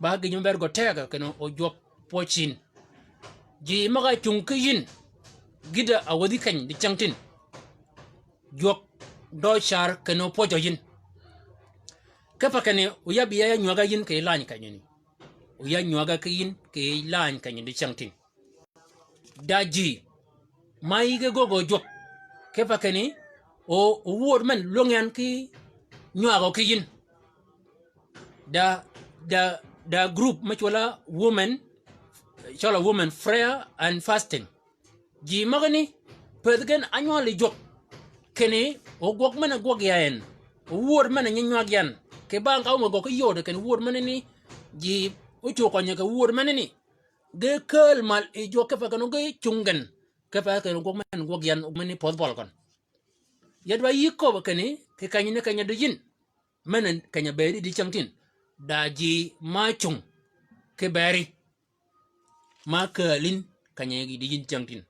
Ba gïj me ber gø tegø kinni o jwøk pwøj yïn. Ji møg-a cung ki yïn, gïdø a wäthi keny di cängtïn. Jwøk dø car kinni o pwøjø yïn. Kipe kinni o yab ya nywäg-a yïn kì lany kenyani. O ya nywäg-a ki yïn kì lany kenyani di cängtïn. Da ji ma yïge göög jwøk, kipe kinni o, o wuöd men lwängi yan ki nywagø ki yïn. Da, da, da group me cwøl-a women, cwøl-a women prayer and fasting. Ji møgani, pëthi gen ánywal yi jwøk, kinni o gwøg men-a gwøg ya en, o wuöd men-a nyi nywag yan, kì bang ka ómø gø ki yod kinni wuöd menani, ji ócwög kønyi kì wuöd menani. Ge kääl mal yi jwøk kipe kinni ge cung gen. Kipe kinni gwøg men gwøg yan, gwøg meni pödh bøl gøn. Ya dwa yï köbbi kinni, kì kenyani keny-a di yïn. Men keny-a bëëdi di cängtïn. Da ji ma cung ki beri. Ma kääl yïn keny-a di yïn cängtïn.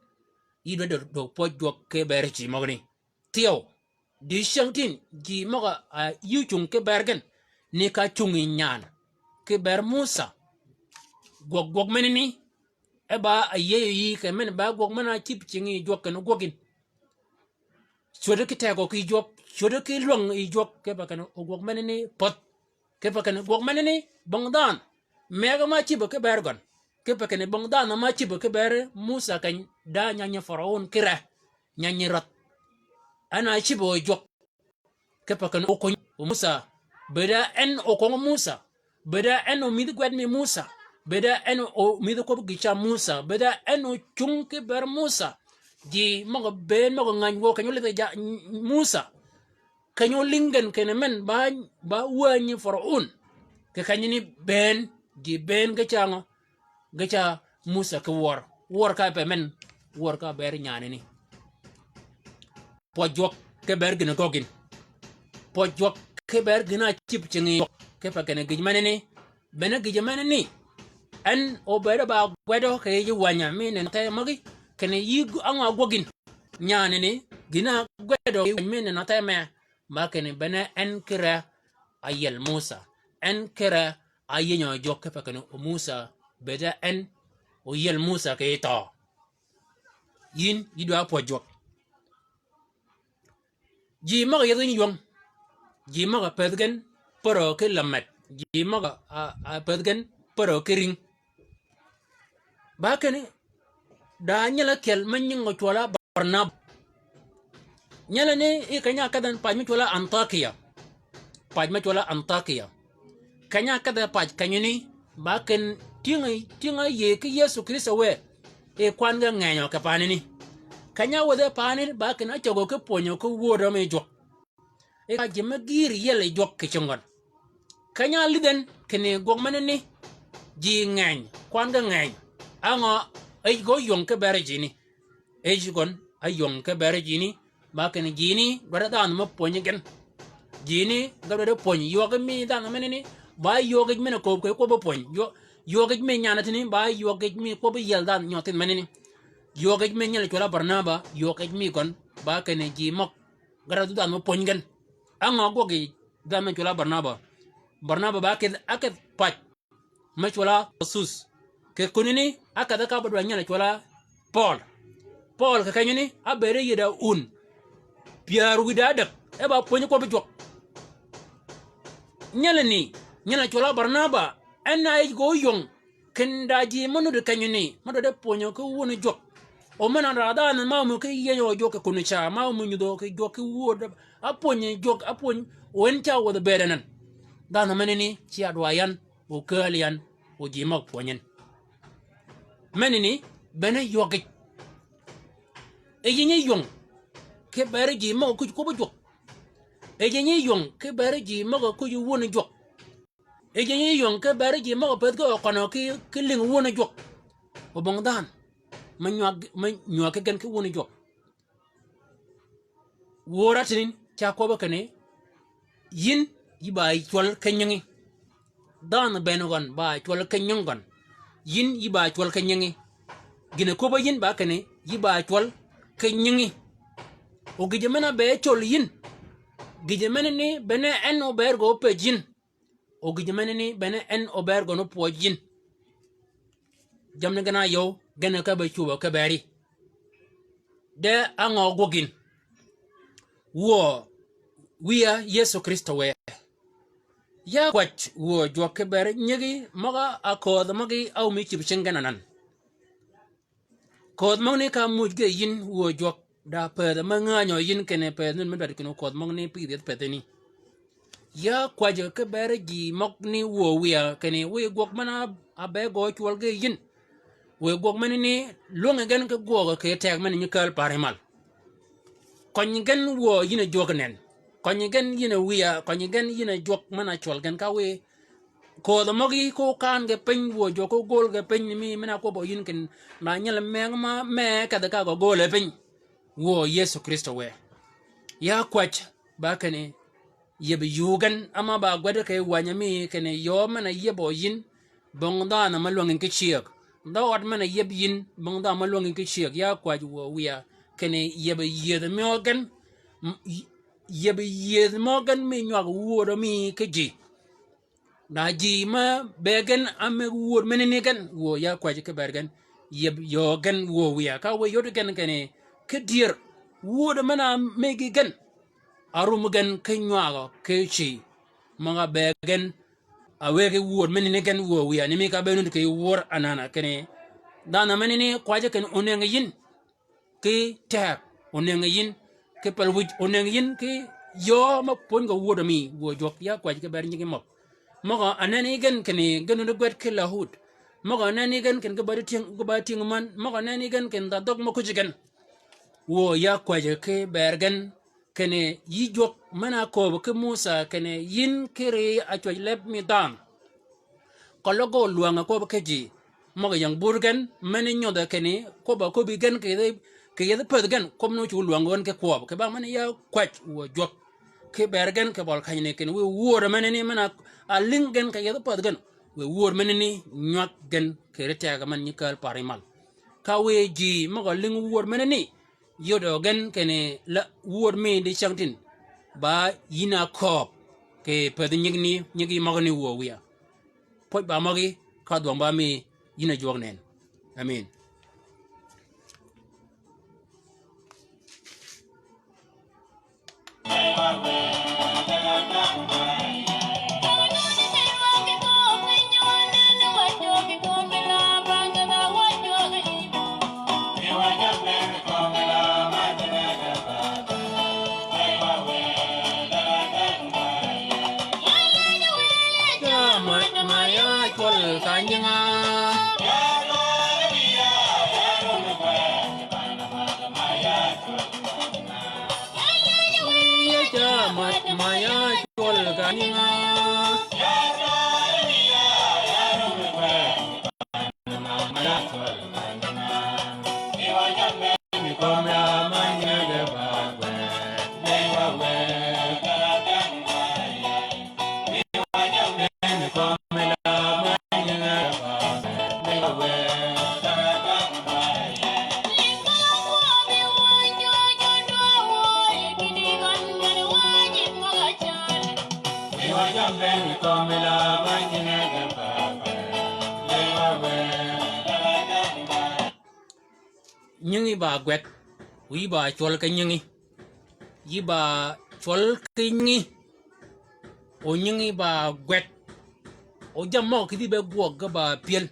Yï dwa dög, dög pwøj jwøk ki beri ji møgani. Thyew, di cängtïn, ji møg-a yï ocung ki ber gen, ni ka cung yi nyan, ki ber Musa. Gwøg, gwøg menani, e ba áyïëy yï kì men ba gwøg men-a cïb cingi yi jwøk kinni gwøg yïn. Cwöddi ki tegø ki jwøk, cwöddi ki lwäng yi jwøk, kipe kinni o gwøg menani pödh. Kipe kinni gwøg menani bong dhanhø. Mëgg-a ma cïbø ki ber gøn. Kipe kinni bong dhanhø ma cïbø ki ber Musa keny da nyanyi Faraun ki re. Nyanyi rädh. En a cïbø yi jwøk. Kipe kinni okuny Musa. Bëëd á en okwøng Musa. Bëëd á en omïdhi gwed mi Musa. Bëëd á en omïdhi kwøb gï ca Musa. Bëëd á en ocung ki ber Musa. Ji møg-a bëën møg-a ngäny wø keny-a ólidhi ja Musa. Keny-a ólïng gen kinni men ba, ba wänyi Faraun. Kì kenyani bëën, ji bëën ge ca ngø, ge ca Musa ki wör. Wör ka pe men, wör ka ber nyanani. Pwøj jwøk ki ber gïn-a göggi yïn. Pwøj jwøk ki ber gïn-a cïb cingi jwøk. Kipe kinni gïj menani, bene gïj menani. En obëëd ba gwedø kì yij wänya mi nenni the møgí, kinni yï ángø gwøg yïn. Nyanani, gïn-a gwedø kì yij wäny mi nenni the mee, ma kinni bene en ki re áyiel Musa. En ki re áyienyi jwøk kipe kinni o Musa, bëëd á en oyiel Musa kì thøø. Yïn, yï dwa pwøj jwøk. Ji møg-a yethi nywäng. Ji møg-a pëthi gen pärø ki lamed. Ji møg-a, a, a pëthi gen pärø ki ring. Ba kinni, da nyel ákyel me nying-a cwøl-a Barnaba. Nyelani yi keny-a ákedh en pac me cwøl-a Antakia. Pac me cwøl-a Antakia. Keny-a ákedhe pac kenyani, ba kinni tyëng-a, tyëng-a áyïëy ki Yëso Krïstø wë, yi kwan ge ngenyø kì panani. Keny-a áwädhe panani, ba kinni ácägø ki pwönyø ki wödø mi jwøk. Yi ka ji me gïïr yiel yi jwøk kì cing gøn. Keny-a álidh en kinni gwøg menani, ji ngeny, kwan ge ngeny. Á ngø, yij gø óyöng ki beri jini. Yij gøn, áyöng ki beri jini. Ba kinni jini, dwaddi dhanhø me pwönyi gen. Jini, ge dwaddi pwönyi. Ywøg mi dhanhø menani, ba ywøg yij men-a kööb kì kwøbbi pwönyi. Ywø-, ywøg yij mi nyanatini, ba ywøg yij mi kwøbbi yiel dhanhø nyø thith menani. Ywøg yij mi nyel cwøl á Barnaba, ywøg yij mi gøn, ba kinni ji møg. Ge dwaddi dhanhø me pwönyi gen. Á ngø gwøg yi dhanhø men cwøl á Barnaba. Barnaba ba ákedh, ákedh pac. Me cwøl á Tarsus. Kì kunani, ákedhe ka ba dwaddi nyel cwøl á Pøøl. Pøøl kì kenyani, ábëëd yï da un. Pyär wïdá ádäg, e ba pwönyi kwøbbi jwøk. Nyelani, nyel cwøl á Barnaba, en a yij gø óyöng, kinda ji me nuti kenyani, me dwaddi pwönyø ki wun jwøk. O men-a da dhanhø ma ámø ki yieny jwøk kì kun ca, ma ámø nyudhø kì jwøk ki wun, ápwönyi jwøk, ápwönyi, o en ca wädhi bëëd anan. Dhanhø menani, ci a dwa yan, o kääl yan, o ji møg pwönyi en. Menani, bene ywøg yij. Yij nyi ywöng, ki beri ji møg-a kuj kwøbbi jwøk. Yij nyi ywöng, ki beri ji møg-a kuj wun jwøk. Yij nyi ywöng, ki beri ji møg-a pëth ki ø køn-a ki, ki lïng wun jwøk. O bong dhanhø, me nywag, me nywag ki gen ki wun jwøk. Wör-a tïn ca kwøbbi kinni, yïn yï ba cwøl ki nyingi. Dhanhø bënn gøn ba cwøl ki nying gøn. Yïn yï ba cwøl ki nyingi. Gïn-a kwøbbi yïn ba kinni, yï ba cwøl ki nyingi. O gïjø men-a be cöl yïn. Gïjø menani bene en obër gø ópëj yïn. O gïjø menani bene en obër gøn ópwøj yïn. Jammì gen-a áyøw, gen-a ka be cubø ki beri. De á ngø gwøg yïn? Wuö wïya Yëso Krïstø wë. Ya kwäj wuö jwøk ki beri nyigi møg-a áköödh møgi áömi cïb cing gen anan. Köödh møgani ka ámuuj ge yïn wuö jwøk, da pëthi me ngänyø yïn kinni pëthi ni me dwaddi kinni köödh møgani pïdhi yethi pëthini. Ya kwäjjø ki beri ji møgani wuö wïya kinni wiy gwøg men-a ábe gø cwøl ge yïn. Wiy gwøg menani lwängi gen ki gwøg kì teg men-a nyi kääl pari mal. Køny gen wuö yïn a jwøk nen. Køny gen yïn a wïya, køny gen yïn a jwøk men-a cwøl gen ka wiy Köödhø møgi ko kaan ge piny, wuö jwøk ko gol ge piny ni mi, men-a kwøbbø yïn kin, na nyel meng ma, me kedhi ka gø gol e piny. Wuö Yëso Krïstø wë. Ya kwäj, ba kinni, yieb yuu gen, ama ba gwed kì wänyi mi kinni, yöö men-a yiebø yïn, bong dhanhø me lwängi ki cyëg. Dhø ød men-a yieb yïn, bong dhanhø me lwängi ki cyëg. Ya kwäj wuö wïya, kinni yieb yiedhi mø gen, m-, y-, yieb yiedhi mø gen mi nywag wuödø mi ki ji. Na ji me be gen, a meg wuöd menani gen, wuö ya kwäjji ki ber gen, yieb yöö gen wuö wïya. Ka wiy yod gen kinni, ki dyër, wuöd men-a megi gen, a rum gen ki nywagø ki cï, møg-a be gen, a wëggi wuöd menani gen wuö wïya, ni mi ka be nud kì wör anana kinni, dhanhø menani kwäjji kinni onëngi yïn. Ki teg, onëngi yïn, ki pel wïj, onëngi yïn, ki yöö me pwöny gø wuödø mi, wuö jwøk, ya kwäjji ki ber nyigi møg. Møg-a aneni gen kinni, gen nuti gwed ki lahud. Møg-a aneni gen kinni, ki badi tyëng, ki badi tyëng män. Møg-a aneni gen kinni, dha dhøg mø kuji gen. Wuö ya kwäjji ki ber gen, kinni, yï jwøk men-a kööbø ki Musa, kinni, yïn ki ri a cwäj leb mi dhanhø. Keløg gø lwäng-a kwøb ki ji, møg-a ying bur gen, men-a nyodh-a kinni, kwøbb-a köbbi gen kì yethi, kì yethi pëthi gen, kwøb ni ócu lwäng gen ki kwøb. Kì bang men-a ya kwäj wuö jwøk. Ki ber gen kì bøl kenyni kinni, wiy wuöd menani men-a, a lïng gen kì yethi pëthi gen. Wiy wuöd menani nywag gen kì ri tegø men-a nyi kääl pari mal. Ka wiy ji møg-a lïng wuöd menani, yodø gen kinni la wuöd mi di cäng tin. Ba yïn a kööb, kì pëthi nyigni, nyigi møgani wuö wïya. Pwøj ba møgi, ka dhwøng ba mi, yïn a jwøk nen. Amin. Nyingi ba gwed, wi ba cwøl ki nyingi. Yi ba cwøl ki nyingi. O nyingi ba gwed. O jammì møg kidhi be gwøg ge ba pyel.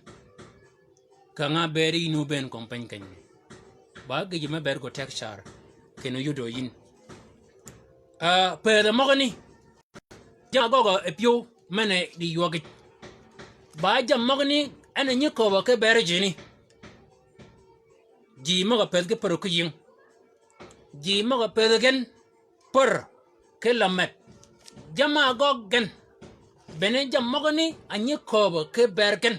Ka nga beri inu ben kong peny kenyi. Ba giji me ber go tek car. Keno yudo yin. Ah, pere møgani. Jammì agøgø e pyëw mene di ywøgij. Ba jammì møgani en a nyi köbø ki ber jini. Ji møg-a pëthi ki pär ki yïng. Ji møg-a pëthi gen pär ki lamed. Jammì agøgø gen. Bene jammì møgani a nyi köbø ki ber gen.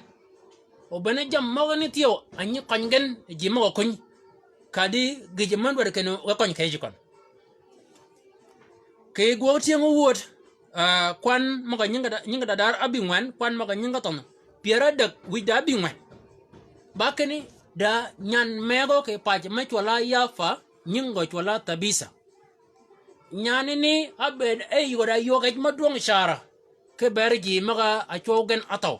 O bene jammì møgani thyew a nyi køny gen ji møg-a kuny. Kadi giji men dwaddi kenni ge køny kejji køn. Kì gwøg tyëng owuöd, ah, kwan møg-a nyingi da, nyingi da dar ábïngwen, kwan møg-a nyingi thønh pyär ádäg wïj da ábïngwen. Ba kinni da nyan mëgø kì pac me cwøll-a Yafa, nyingi gø cwøll-a Thabitha. Nyanani ábëëd e yod-a ywøg yij mø dwøng cara. Ki ber ji møg-a ácwøw gen áthøw.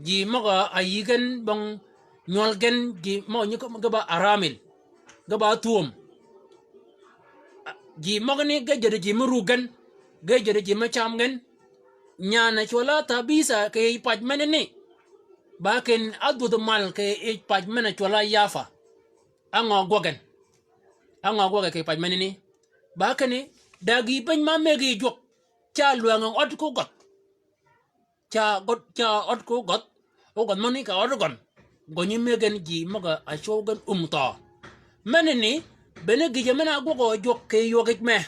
Ji møg-a áyï gen bong nywøl gen ji møg-a nyi ge ba aramil. Ge ba thwöm. Ji møgani ge jädi ji me rug gen. Ge jädi ji me cam gen. Nyan-a cwøll-a Thabitha kì yij pac menani. Ba kinni ádhwödhi mal kì yij pac men-a cwøll-a Yafa. Á ngø gwøg gen. Á ngø gwøge kì pac menani. Ba kinni, da gï peny ma mëggi jwøk. Ca lwäng-a ød ko gødh. Ca gødh, ca ød ko gødh. O gødh møgani ka ød gøn. Gø nyi mëggi gen ji møg-a ácwøw gen um thøø. Menani, bene gïjø men-a ágwøgø jwøk kì ywøg yij mee.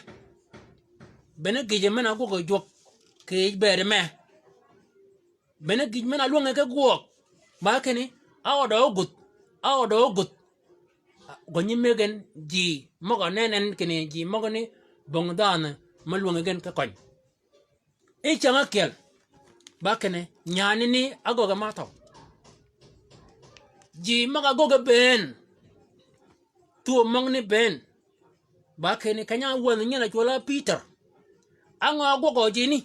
Bene gïjø men-a ágwøgø jwøk kì yij bëëdi mee. Bene gïj men-a álwänge ki gwøg. Ba kinni, á ødø ógudh, á ødø ógudh. Gø nyi mëggi gen ji møg-a nen en kinni ji møgani bong dhanhø me lwängi gen ki køny. I cäng ákyel. Ba kinni, nyanani ágögge ma áthøw. Ji møg-a ágögge bënn. Thwöm møgani bënn. Ba kinni keny-a áwänhi nyel-a cwøll-a Pïtør. Á ngø ágwøgø jini.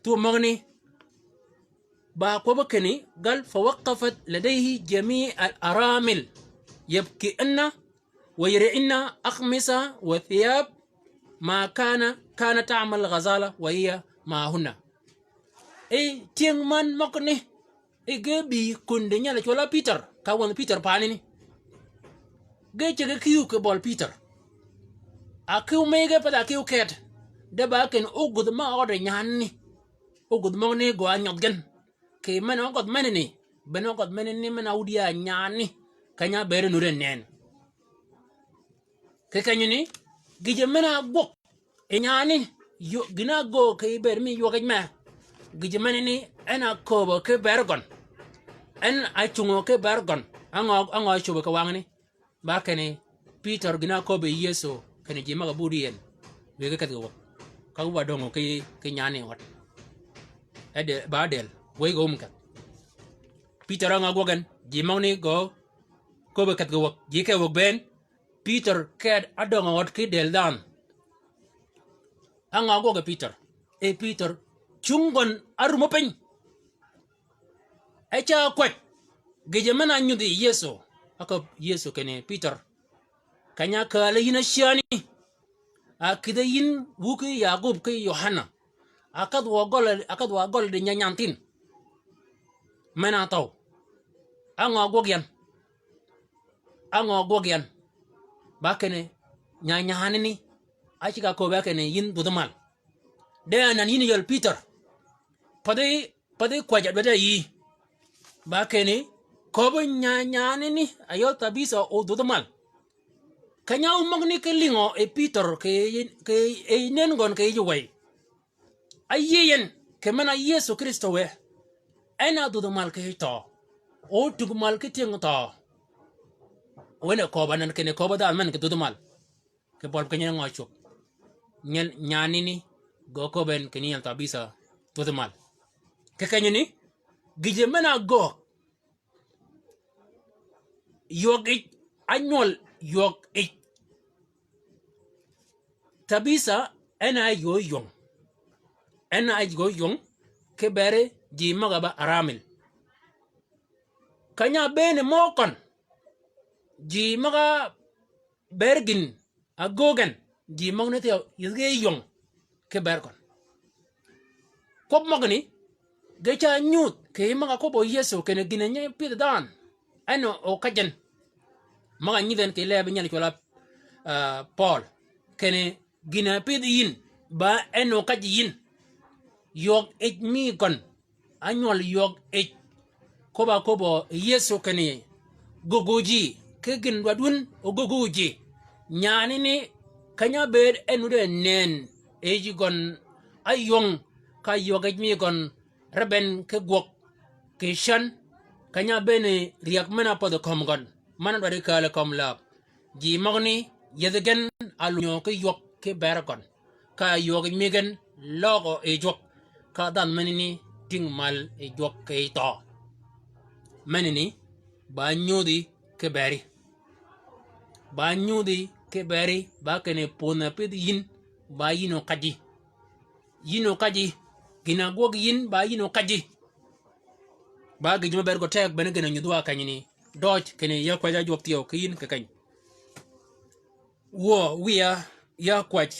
Thwöm møgani. Ba kwøbbi kinni, gal, فوقفت لديه جميع الأرامل يبكين ويرعن أقمصة وثياب ما كان، كانت تعمل الغزالة وهي معهن. I tyëng man møgani. I ge bï kundi nyel-a cwøll-a Pïtør, ka wänhi Pïtør panani. Ge ceg-a kiw kì bøli Pïtør. Akiw mege path akiw ket. De ba kinni ógudh ma ød nyanani. Ógudh møgani gø ányødh gen. Kì men-a ógødh menani. Bene ógødh menani men-a wïdí a nyanani. Keny-a ábëëd nuti nënn. Kì kenyani, gïjø men-a ágwøg. I nyanani, yw-, gïn-a ágöög kì bëëd mi ywøg yij mee. Gïjø menani, en a kööbø ki ber gøn. En a cungø ki ber gøn. Á ngø, á ngø ácwöbø kì wangani. Ba kinni, Pïtør gïn-a ákööbø yi Yëso, kinni ji møg-a budi yi en. Wëggi kedh kì wäg. Ka wu ba döngø ki, ki nyanani ød. E de, ba dël, wëy gø wum kedh. Pïtør á ngø ágwøg en, ji møgani gø, kööbø kedh kì wäg. Ji ke wäg bënn, Pïtør ked ádöngø ød ki dël dhanhø. Á ngø ágwøge Pïtør? E Pïtør, cung gøn árum piny. E ca kwäj, gïjø men-a nyudhi Yëso, áköbbi Yëso kinni Pïtør. Keny-a kääl-a yïn ácyäni. Akïdhi yïn wuki Yakub ki Yohana. Akedh wa gøl, akedh wa gøl di nyanyan thïn. Men-a áthøw. Á ngø ágwøg yan. Á ngø ágwøg yan. Ba kinni, nyanyanani. Áceg-a köbbi kinni yïn dhudhi mal. De anan yïn yøl Pïtør. Pathi, pathi kwäj-a dwaddi yï. Ba kinni, köbbi nyanyanani, a yøl Thabitha o dhudhi mal. Keny-a ómögani ki lïngø yi Pïtør kì, kì, yi nënn gøn kì yij wëy. Áyïëy en, kì men-a Yëso Krïstø wë. En a dhudhi mal kì yij thøø. Otug mal ki tyëng thøø. Wene köbb-a nan kinni köbb-a dhanhø men kì dhudh mal. Kì bøl kì nyingi ngø cwöb. Nyan, nyanini, gø köbben kinni nyal Tabitha dhudh mal. Kì kenyini, gïjø men-a ágöög. Ywøg yij, ánywøl ywøg yij. Tabitha, en a áyïg gø ywøng. En a áyïg gø ywøng, ki beri ji møg-a ba aramil. Keny-a ábëëni mø køn, ji møg-a ber gïn, ágöög gen, ji møgani thyew, yïdhi ge ywøng, ki ber køn. Kwøb møgani, ge ca nyudh, kì yij møg-a kwøbbø Yëso, kinni gïn-a nyi pïdhi dhanhø, en o, o käjj gen. Møg-a nyidh en kì leeb nyal cwøl-a, ah, Pøøl. Kinni gïn-a pïdhi yïn, ba en o käjji yïn. Ywøg yij mi gøn, ánywøl ywøg yij. Kwøbb-a kwøbbø Yëso kinni göggi ji, ki gïn dwaddi wun ogöggi ji. Nyanini keny-a ábëëd en wuddi nënn, yij gøn áywøng, ka ywøg yij mi gøn rebben ki gwøg, kì cän, keny-a ábëëni ryäg men-a ápödhi kömi gøn, men-a dwaddi kääl kömi läb. Ji møgani, yethi gen álönyø ki ywøg ki ber gøn. Ka ywøg yij mi gen løøgø yi jwøk, ka dhanhø menani tïng mal yi jwøk kì yij thøø. Menani, ba nyudhi ki beri. Ba nyudhi ki beri, ba kinni pwönhi pïdhi yïn, ba yïn okäjji. Yïn okäjji, gïn-a ágwøg yïn, ba yïn okäjji. Ba gïjø me ber gø teg bene gïn-a nyudhwa kenyani. Døøj kinni ya kwäjji ájwøk thyew ki yïn kì keny. Wuö wiya ya kwäj,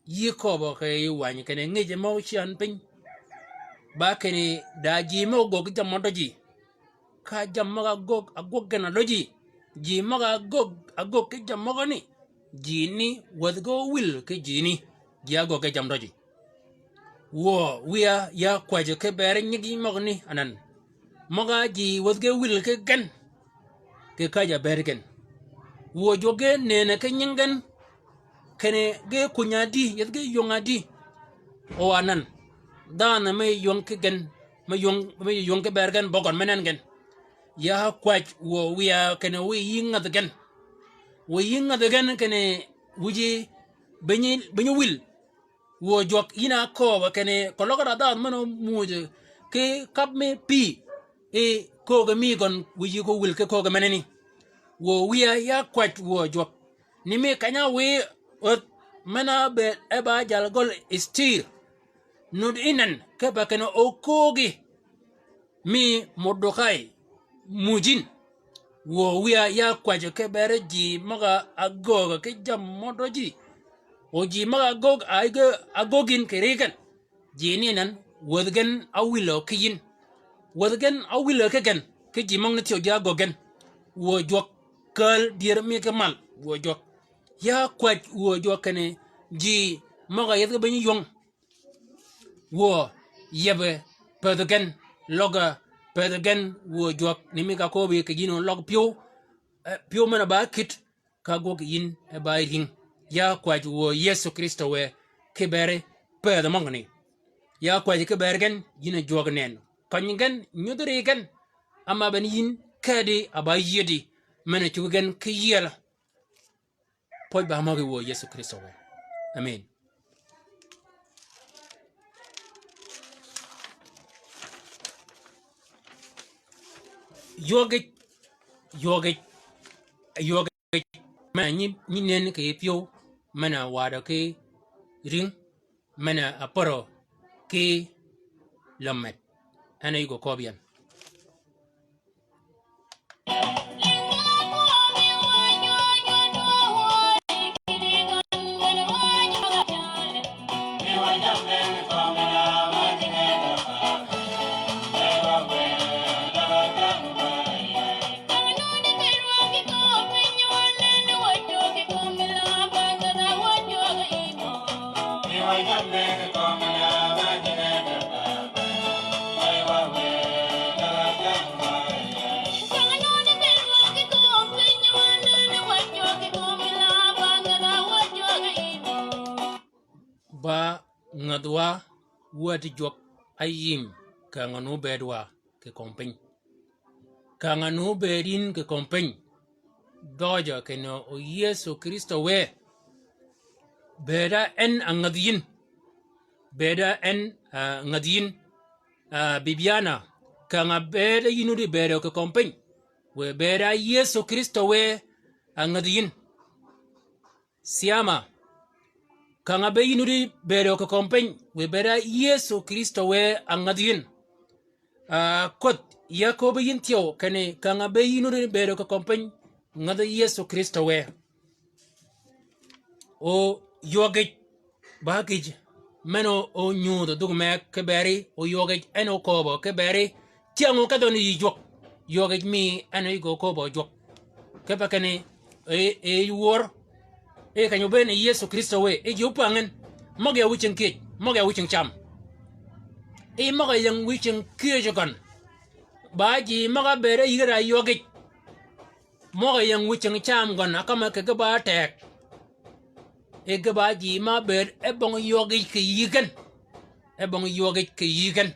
yï köbbø kì yij wänyi kinni ngïjø mø ócän piny. Ba kinni da ji mø ógöggi jammì mø døji. Ka jammì møg-a ágöggi, ágwøg gen a døji. Ji møg-a ágöggi, ágöggi ki jammì møgani. Jini wäthi ge ówil ki jini. Ji ágöggi jammì døji. Wuö wiya ya kwäjji ki beri nyigi møgani anan. Møg-a ji wäthi ge ówil ki gen. Kì käjj-a beri gen. Wuö jwøk ge nënni ki nying gen. Kinni ge kunyi ádï, yethi ge ywöng ádï. O anan. Dhanhø me ywöng ki gen, me ywöng, me ywöng ki beri gen, bøgøn me nenni gen. Ya kwäj wuö wiya kinni wiy yï ngädhi gen. Wiy yï ngädhi gen kinni wïji bïnyi, bïnyi wil. Wuö jwøk yïn-a ákööbø kinni keløg da dhanhø men-a ómujø ki kab mi pï. I kööge mi gøn wïji ko wil ki kööge menani. Wuö wiya ya kwäj wuö jwøk. Ni mi keny-a wiy ödh men-a be e ba jal gøl Ester. Nud inen kipe kinni oköögi mi Mordekai muj yïn. Wuö wiya ya kwäjji ki beri ji møg-a ágöög ki jammì mø døji. O ji møg-a ágöög, a ge, ágöög yïn kì ri gen. Ji ni nen, wäthi gen áwilø ki yïn. Wäthi gen áwilø ki gen, ki ji møgani thyew ji ágöög gen. Wuö jwøk, kääl dyër mi ki mal, wuö jwøk. Ya kwäj wuö jwøk kinni ji møg-a yethi ge bïnyi ywöng. Wuö, yebbe, pëthi gen, løgge, pëthi gen, wuö jwøk, ni mi ka köbbi kì yïn o løg pyëw, eh, pyëw men-a ba kït, ka gwøg yïn e ba yï ring. Ya kwäjji wuö Yëso Krïstø wë, ki beri pëthi møgani. Ya kwäjji ki beri gen, yïn a jwøk nënn. Kønyi gen, nyudhi ri gen, ama ben yïn, kedi a ba yiedi, men-a cuggi gen ki yiel. Pwøj ba møgí wuö Yëso Krïstø wë. Amen. Ywøgij, ywøgij, ywøgij. Men-a nyi, nyi nënn kì yij pyëw, men-a wadø ki ring, men-a apärø ki lømmet. En a yï gø köbbi yan. Ba ngädhwa wäti jwøk áyïm kì ngänu bëëdwa kì kömi piny. Kanga nu bëëd yïn kì kömi piny. Døjø kinni o Yëso Krïstø wë. Bëëd á en a ngadh yïn. Bëëd á en a ngadh yïn. A, Bibiana, kanga bëëd á yïn wudi bëëdø kì kömi piny. Wë bëëd á Yëso Krïstø wë a ngadh yïn. Siama, kanga be yïn wudi bëëdø kì kömi piny, wë bëëd á Yëso Krïstø wë a ngadh yïn. A, Ködh, ya köbbi yïn thyew kinni kanga be yïn wudi bëëdø kì kömi piny, ngadh Yëso Krïstø wë. O ywøg gïj, ba gïj men o, o nyudhø dhug me ki beri, o ywøg gïj en o kööbø ki beri, cyäng o kedhø ni yï jwøk. Ywøg gïj mi en o yï gø kööbø jwøk. Kipe kinni, e, e yij wör, e keny-a obëën Yëso Krïstø wë, e ji opwäng en, møg-a ya wiy cing kiëj, møg-a ya wiy cing cam. E møg-a ying wiy cing kiëj gøn. Ba ji møg-a bëëd e yï gï da ywøg gïj. Møg-a ying wiy cing cam gøn, a kømmi kì gï ba teg. E gï ba ji ma bëëd e bong ywøg gïj kì yï gen. E bong ywøg gïj kì yï gen.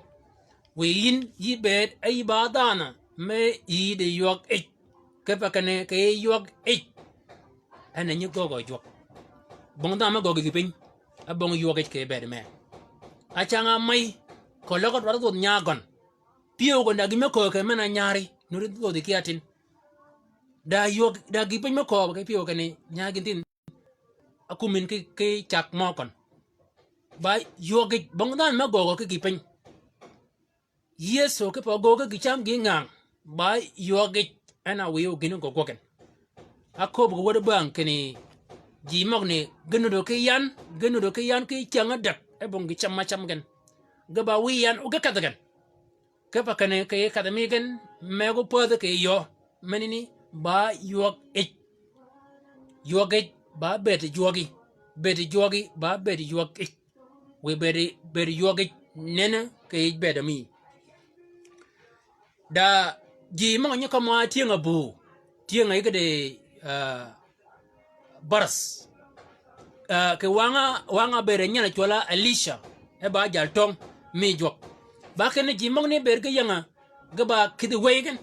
Wiy yïn yï bëëd e yï ba dhanhø me yï di ywøg gïj. Kipe kinni kì yï ywøg gïj. En a nyi göögø jwøk. Bong dhanhø me göögø gï piny. E bong ywøg gïj kì bëëd mee. A cang-a mey, keløg dwaddi dhwödh nya gøn. Pyëw gøn da gï me köög kì men-a nyari, nuri dhwödhi ki atin. Da ywøg, da gï piny me köög kì pyëw kinni nya gïn thin. Akum yïn ki, ki cag mø køn. Ba ywøg gïj, bong dhanhø me göögø ki gï piny. Yëso kipe gøøg ki gï cam gï ngang. Ba ywøg gïj en a wiy o gïn gø gwøg en. Aköbbi kì wäd bang kinni ji møgani ge nudø ki yan, ge nudø ki yan ki cyäng ádäg, e bong gï cam ma cam gen. Ge ba wiy yan o ge kedhi gen. Kipe kinni kì kedhi mi gen, megø pädhi kì yöö, menani ba ywøg gïj. Ywøg gïj ba bëëd jwøgi, bëëd jwøgi ba bëëd ywøg gïj. Wiy bëëd, bëëd ywøg gïj nenni kì yij bëëd mi. Da ji møg-a nyi kømmi-a tyëng-a buu, tyëng-a yï gï di, a, barath. A, kì wang-a, wang-a bëëd a nyel-a cwøll-a Elica, e ba jal töng mi jwøk. Ba kinni ji møgani bëëd ge ying-a, ge ba kïdhi wëy gen.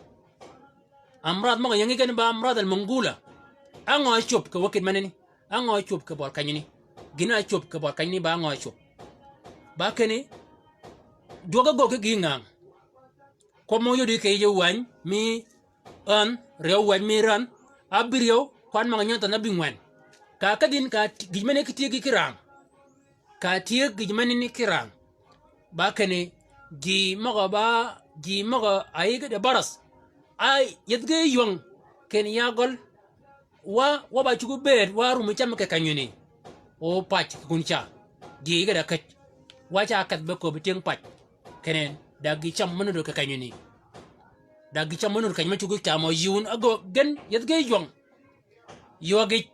Amradh møg-a yingi gen ba amradh al-mungula. Á ngø a cwöb kì wø kït menani? Á ngø a cwöb kì bøl kenyani? Gïn-a cwöb kì bøl kenyani ba ngø a cwöb? Ba kinni, dwøg-a göög ki gï ngang. Kwøb mø yodi kì yij wäny mi än, ryew wäny mi ränh, ábïryew, kwan møg-a nyingi thänh ábïngwen. Ka kedhi yïn ka ti-, gïj menani ki tyëggi ki rang. Ka tyëggi gïj menani ki rang. Ba kinni, ji møg-a ba, ji møg-a yï gï di barath. A yethi ge ywøng, kinni ya gøl, wa, wa ba cuggi bëëd, wa rum cam kì kenyani. O pac kì kun ca. Ji yï gï da käj. Wa ca kedh be köbbi tyëng pac. Kinni, da gï cam me nudø kì kenyani. Da gï cam me nudø keny me cuggi cam o yï wun, a göög gen, yethi ge ywøng. Ywøg gïj.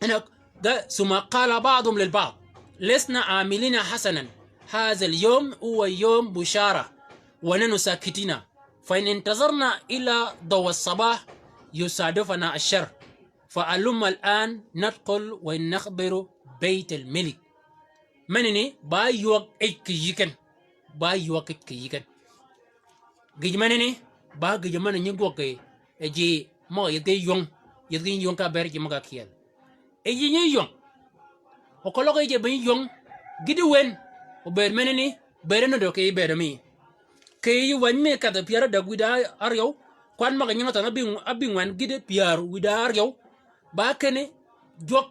Ene, ga-, ثم قال بعضهم للبعض: لسنا عاملين حسنا، هذا اليوم هو يوم بشارة، ونحن ساكتين، فإن انتظرنا إلى ضوء الصباح يصادفنا الشر، فهلم الآن ندخل ونخبر بيت الملك. Menani, ba ywøg gïj kì yï gen. Ba ywøg gïj kì yï gen. Gïj menani, ba gïj men-a nyi gwøg kì, e ji møg-a yethi ge ywøng, yethi ge ywøng ka bëëd ji møg-a kyeel. E ji nyi ywøng. O keløg e ji be nyi ywøng, gïti wën, o bëëd menani, bëëd nudø kì bëëd mi. Kì yij wäny mi kedhi pyär ádäg wïdá áryew, kwan møg-a nyingi thänh ábïng-, ábïngwen gïti pyär wïdá áryew, ba kinni, jwøk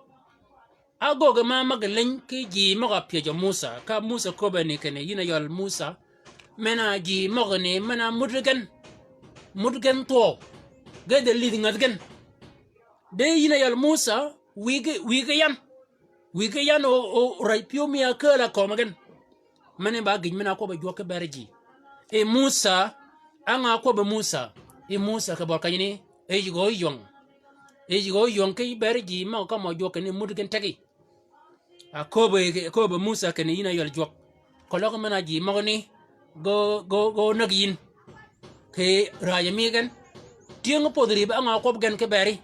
Ágöggi ma møg-a leny ki ji møg-a pyëjø Musa, ka Musa köbbe ni kinni, yïn a yøl Musa, men-a ji møgani, men-a mud gen, mud gen thwøw, ge de lidh ngadh gen. De yïn a yøl Musa, wïge, wïge yan, wïge yan o, o, o räj pyëw mi ákääl-a kömi gen. Meni ba gïj men-a ákwøbbi jwøk ki beri ji. E Musa, á ngø ákwøbbi Musa? E Musa kì bøl kenyani, e yïg gø óyöng. E yïg gø óyöng ki beri ji møg-a kømmø jwøk kinni mud gen tegi. Aköbbi, aköbbi Musa kinni yïn a yøl jwøk. Keløg men-a ji møgani, gø, gø, gø näg yïn. Kì raj mi gen. Tyëng pödhi rïbø á ngø ákwøbbi gen ki beri?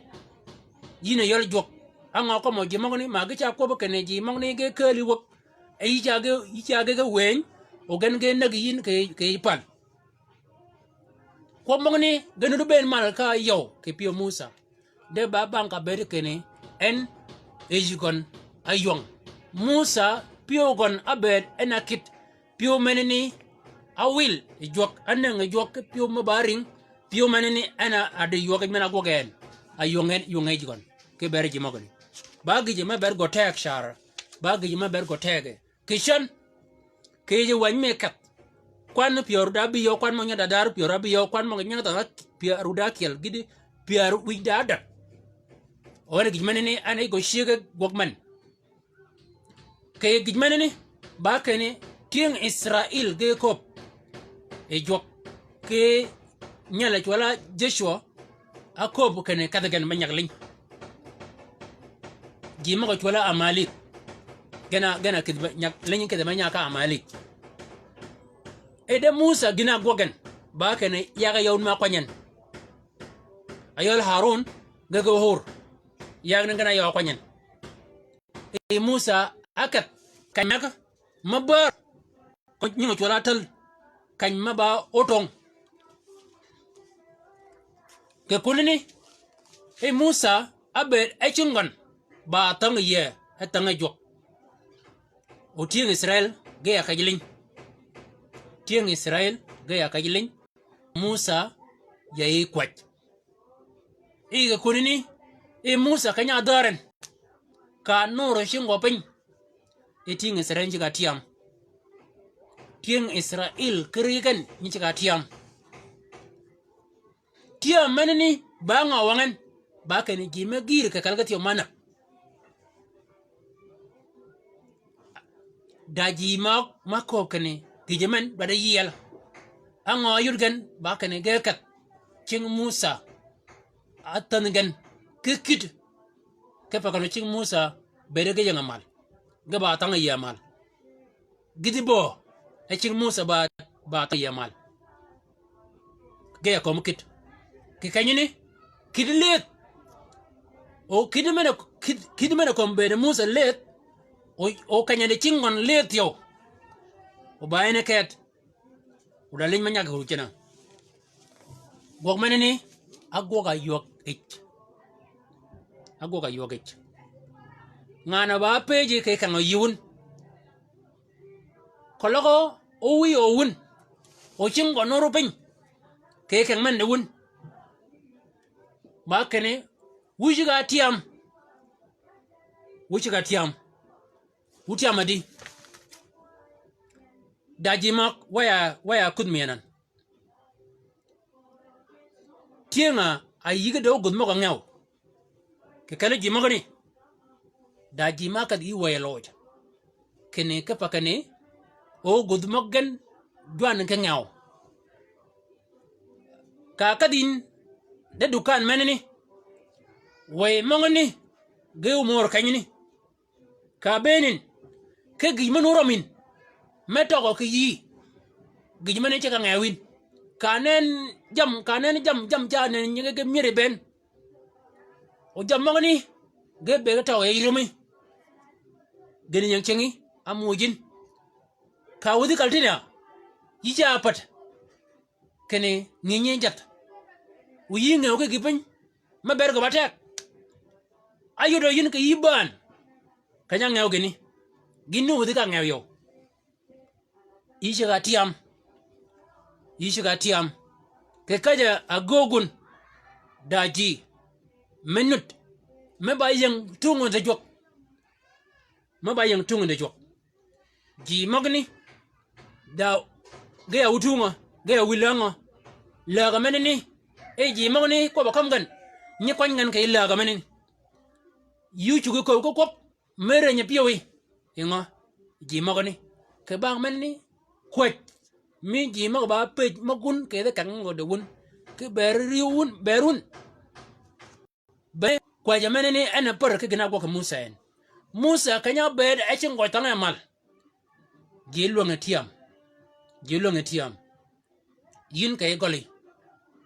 Yïn a yøl jwøk. Á ngø ákømmø ji møgani, ma ge ca kwøbbi kinni ji møgani ge kääli wäg. E yï ca ge, yï ca ge ge wëny, o gen ge näg yïn kì, kì yij pal. Kwøb møgani, gen nuti bëën mal ka yøw kì pyëw Musà. De ba bang ka bëëd kinni, en, yïj gøn, áywøng. Musà, pyëw gøn ábëëd, en a kït, pyëw menani, áwïl, yi jwøk, ánëng yi jwøk, ki pyëw me ba rïng, pyëw menani, en a, a di ywøg men-a ágwøg en. Áywøng en, ywøng yïj gøn. Kì bëëd ji møgani. Ba gïjø me bëëd gø teg car. Ba gïjø me bëëd gø teg. Kì cän, kì yij wänyi mi kedh. Kwan pyär da bï yøw, kwan møg nyi da dar pyär da bï yøw, kwan møg nyi da pyär da kyel gïti, pyär wïj da adäg. O en gïj menani, en e gø cyëge gwøg men. Kì gïj menani, ba kinni, tyëng Israil ge köbb. E jwøk, kì nyal-a cwøl-a Joshua, ákööb kinni kedhi gen me nyag liny. Ji møg-a cwøl-a Amalik. Gen a, gen a kïdhi me nyag liny kïdhi me nyag ka Amalik. E de Musà gïn-a ágwøg gen. Ba kinni yag-a yøw ni me ákwany en. Áyøl Harun, ge ge Hur. Yag ni gen a yøw ákwany en. E Musà ákedh, keny meg, me bär. Ko nying cwøl-a átäl, keny me ba ótøng. Kì kunani, e Musà, ábëëd e cing gøn, ba thäng yie, e thäng e jwøk. O tyëng Israil, ge ya kej liny. Tyëng Israil, ge ya kej liny. Musà, ya yi kwäj. I kì kunani, i Musà keny-a ádhäär en. Ka nurø cing gø piny. I tyëng Israil nyi ceg-a tyam. Tyëng Israil kì ri gen nyi ceg-a tyam. Tyam menani ba ngø wang en. Ba kinni ji me gïr kì kelgi thyew manna. Da ji møg ma kööb kinni, gïjø men dwaddi yiel. Á ngø yud gen ba kinni ge kedh. Cing Musà. Áthänh gen. Kì kït. Kipe kenni cing Musà, bëëd ge ying-a mal. Ge ba thäng yie mal. Gïti böö, e cing Musà ba, ba thäng yie mal. Ge ya kömi kït. Kì kenyani, kït lëëth. O kït men-a, kït, kït men-a kömi bëëd Musà lëëth. O, o kenyani cing gøn lëëth thyew. O ba en e ket. O da liny me nyag kì ru cen-a. Gwøg menani, ágwøg-a ywäg yij. Ágwøg-a ywäg yij. Ngan-a ba pëjji kì keng-a yï wun. Keløg o wïy o wun. O cing gø nurø piny. Kì keng men di wun. Ba kinni, wu ceg-a tyam. Wu ceg-a tyam. Wu tyam adi. Da ji møg, wa ya, wa ya kudh mi anan. Tyëng-a, a yïg de ógudh møg-a ngew. Kì kelli ji møgani. Da ji ma ákedh yï wëy loj. Kinni kipe kinni, ógudh møg gen jwanni ki ngew. Ka ákedh yïn, de dukan menani. Wëy møgani, ge ómör kenyani. Ka bëën yïn, ki gïj mø nu røm yïn, me tøgø kì yïí, gïj mø ni ceg-a ngew yïn. Ka nen jammì, ka nen jammì, jammì ca nen nyingi ge myëri bënn. O jammì møgani, ge bëgg tøgø yi rømi. Gïn ying cingi, ámuuj yïn. Ka wäthi kal tïn-a, yï ca päd. Kinni ngïnyi jäth. O yï ngew ki gï piny, me ber gø ba teg. Áyodø yïn kì yï bään. Keny-a ngew gïni. Gïn ni wäthi ka ngew yøw. Yï ceg-a tyam. Yï ceg-a tyam. Kì käjj-a ágöög wun. Da ji. Me nud. Me ba ying tungø de jwøk. Me ba ying tungø de jwøk. Ji møgani, da, ge ya wutungø, ge ya wïlangø. Lägø menani, e ji møgani, kwøbb-a kømmi gen, nyi kwany gen kì lägø menani. Yï ócuggi kööb ki kwøb, me rënyi pyëwí. Yi ngø, ji møgani. Kì bang menani, kwäj, mi ji møg-a ba pëj møg wun, kì yeth keng ngø di wun. Kì bër riw wun, bër wun. Be kwäjjø menani en a pär ki gïn-a ágwøg kì Musà en. Musà keny-a ábëëd e cing gøj thängø mal. Ji lwänge tyam. Ji lwänge tyam. Yïn kì yij gølí.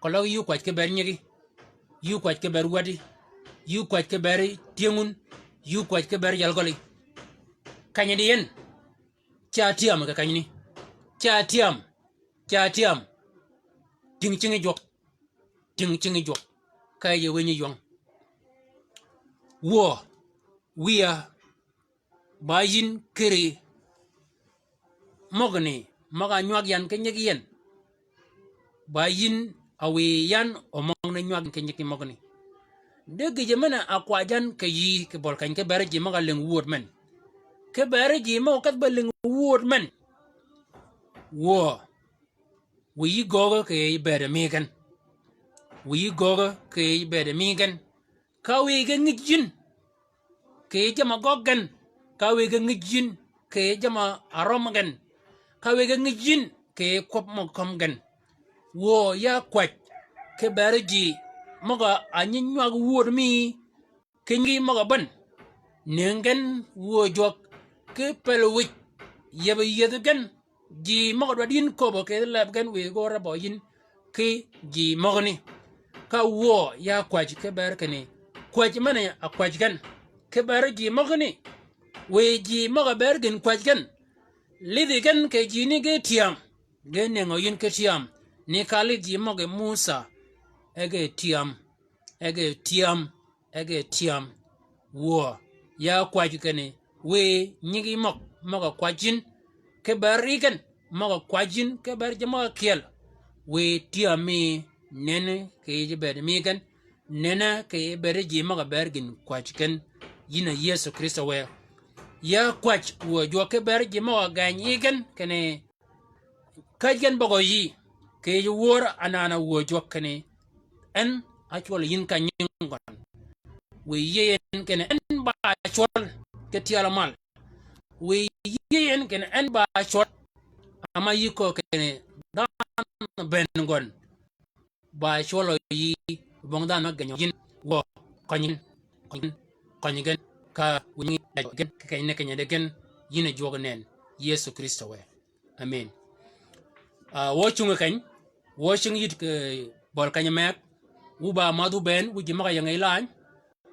Keløg yï ókwäj ki bër nyigi. Yï ókwäj ki bër wäddi. Yï ókwäj ki bër tyëng wun. Yï ókwäj ki bër yal gølí. Keny-a di en. Ca tyam kì kenyani. Ca tyam. Ca tyam. Tïng cingi jwøk. tïng cingi jwøk, ka yij-a wïnyi ywøng. Wuö, wiya, ba yïn kiri møgani, møg-a nywag yan ki nyigi yin. Ba yïn a wiy yan o møgani nywag yan ki nyigi møgani. De gïjø men-a kwajjan kì yï kì bøl keny, ki beri ji møg-a lïng wud men. Ki beri ji møg-a kedh be lïng wud men. Wuö, wiy yï göögø kì yij bëëd mi gen. Wiy yï göögø kì yij bëëd mi gen. Ka wiy ge ngïj yïn, kì yij jamm-a gøggi gen. Ka wiy ge ngïj yïn, kì yij jamm-a rømmi gen. Ka wiy ge ngïj yïn, kì yij kwøb møg-a kømmi gen. Wuö ya kwäj, ki beri ji møg-a nyi nywag wud mi, ki nyigi møg-a bän. Nëngi gen wuö jwøk, ki pël wïj, yebbi yïëdhi gen, ji møg-a dwaddi yïn köbbø kì leb gen wiy gø rebø yïn ki ji møgani. Ka wuö ya kwäj ki ber kinni, kwäj men-a kwäj gen, ki ber ji møgani. Wiy ji møg-a ber gïn kwäj gen, lidhi gen kì jini ge tyam, ge nëngø yïn ki tyam, ni ka lidh ji møg-a Musà, e ge tyam, e ge tyam, e ge tyam. Wuö, ya kwäj kinni, wiy nyigi møg, møg-a kwäj yïn, ki ber ri gen, møg-a kwäj yïn, ki ber ji møg-a kyel. Wiy tyam mi, nënni kì yij bëëd mi gen, nënni kì yij bëëd ji møg-a ber gïn kwäj gen, yïn a Yëso Krïstø wë. Ya kwäj wuö jwøk ki ber ji møg-a geny yi gen, kinni käj gen bøggø yï, kì yij wör anaan-a wuö jwøk kinni, en a cwøl yïn ka nying gøn. Wiy yïëy en kinni en ba cwøl ki tyel mal. Wiy yïëy en kinni en ba cwøl. Ama yï köög kinni dhanhø bënn gøn. Ba cwøllø yï bong dhanhø me genyø yïn. Wuö, køny gen, køny gen, køny gen, ka wïnyi gen, ki keny ni keny-a di gen, yïn a jwøk nënn, Yëso Krïstø wë. Amen. Ah, wø cungi keny, wø cing yït kì bøl keny-a megg, wu ba madh wu bënn, wu ji møg-a ying yi lany,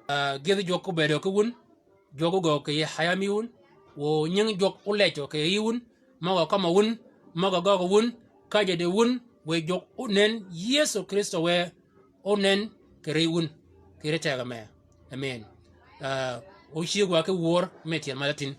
ah, gyëdhi jwøk óbëëdø ki wun, jwøk ógöög kì yij hayami wun, wu nying jwøk ólejjø kì yij wun, møg-a kømmø wun, møg-a gøggø wun, käjjø di wun, wiy jwøk ónënn, Yëso Krïstø wë ónënn kì ri wun, kì ri tegø mee. Amen. Ah, ócyëg wa ki wör me tyel malatin.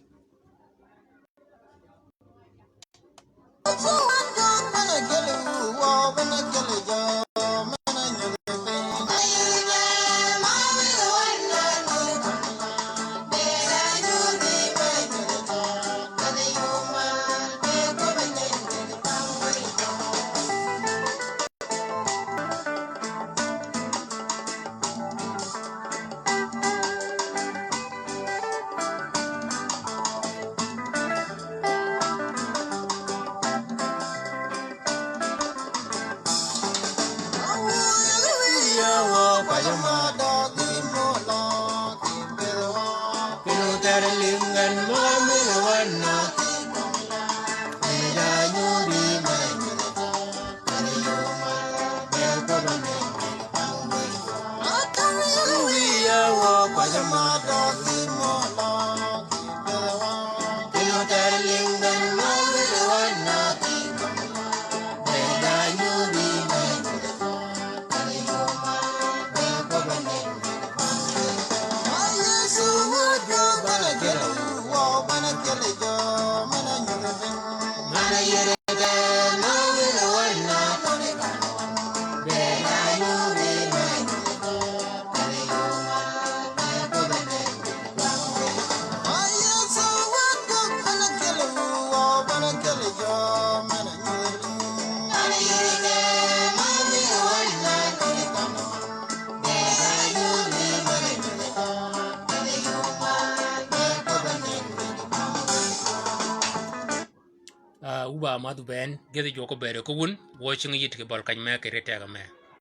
Ah, wu ba madh wu bënn, gyëdhi jwøk óbëëdø ki wun, wø cing yït kì bøl keny mee kì ri tegø mee.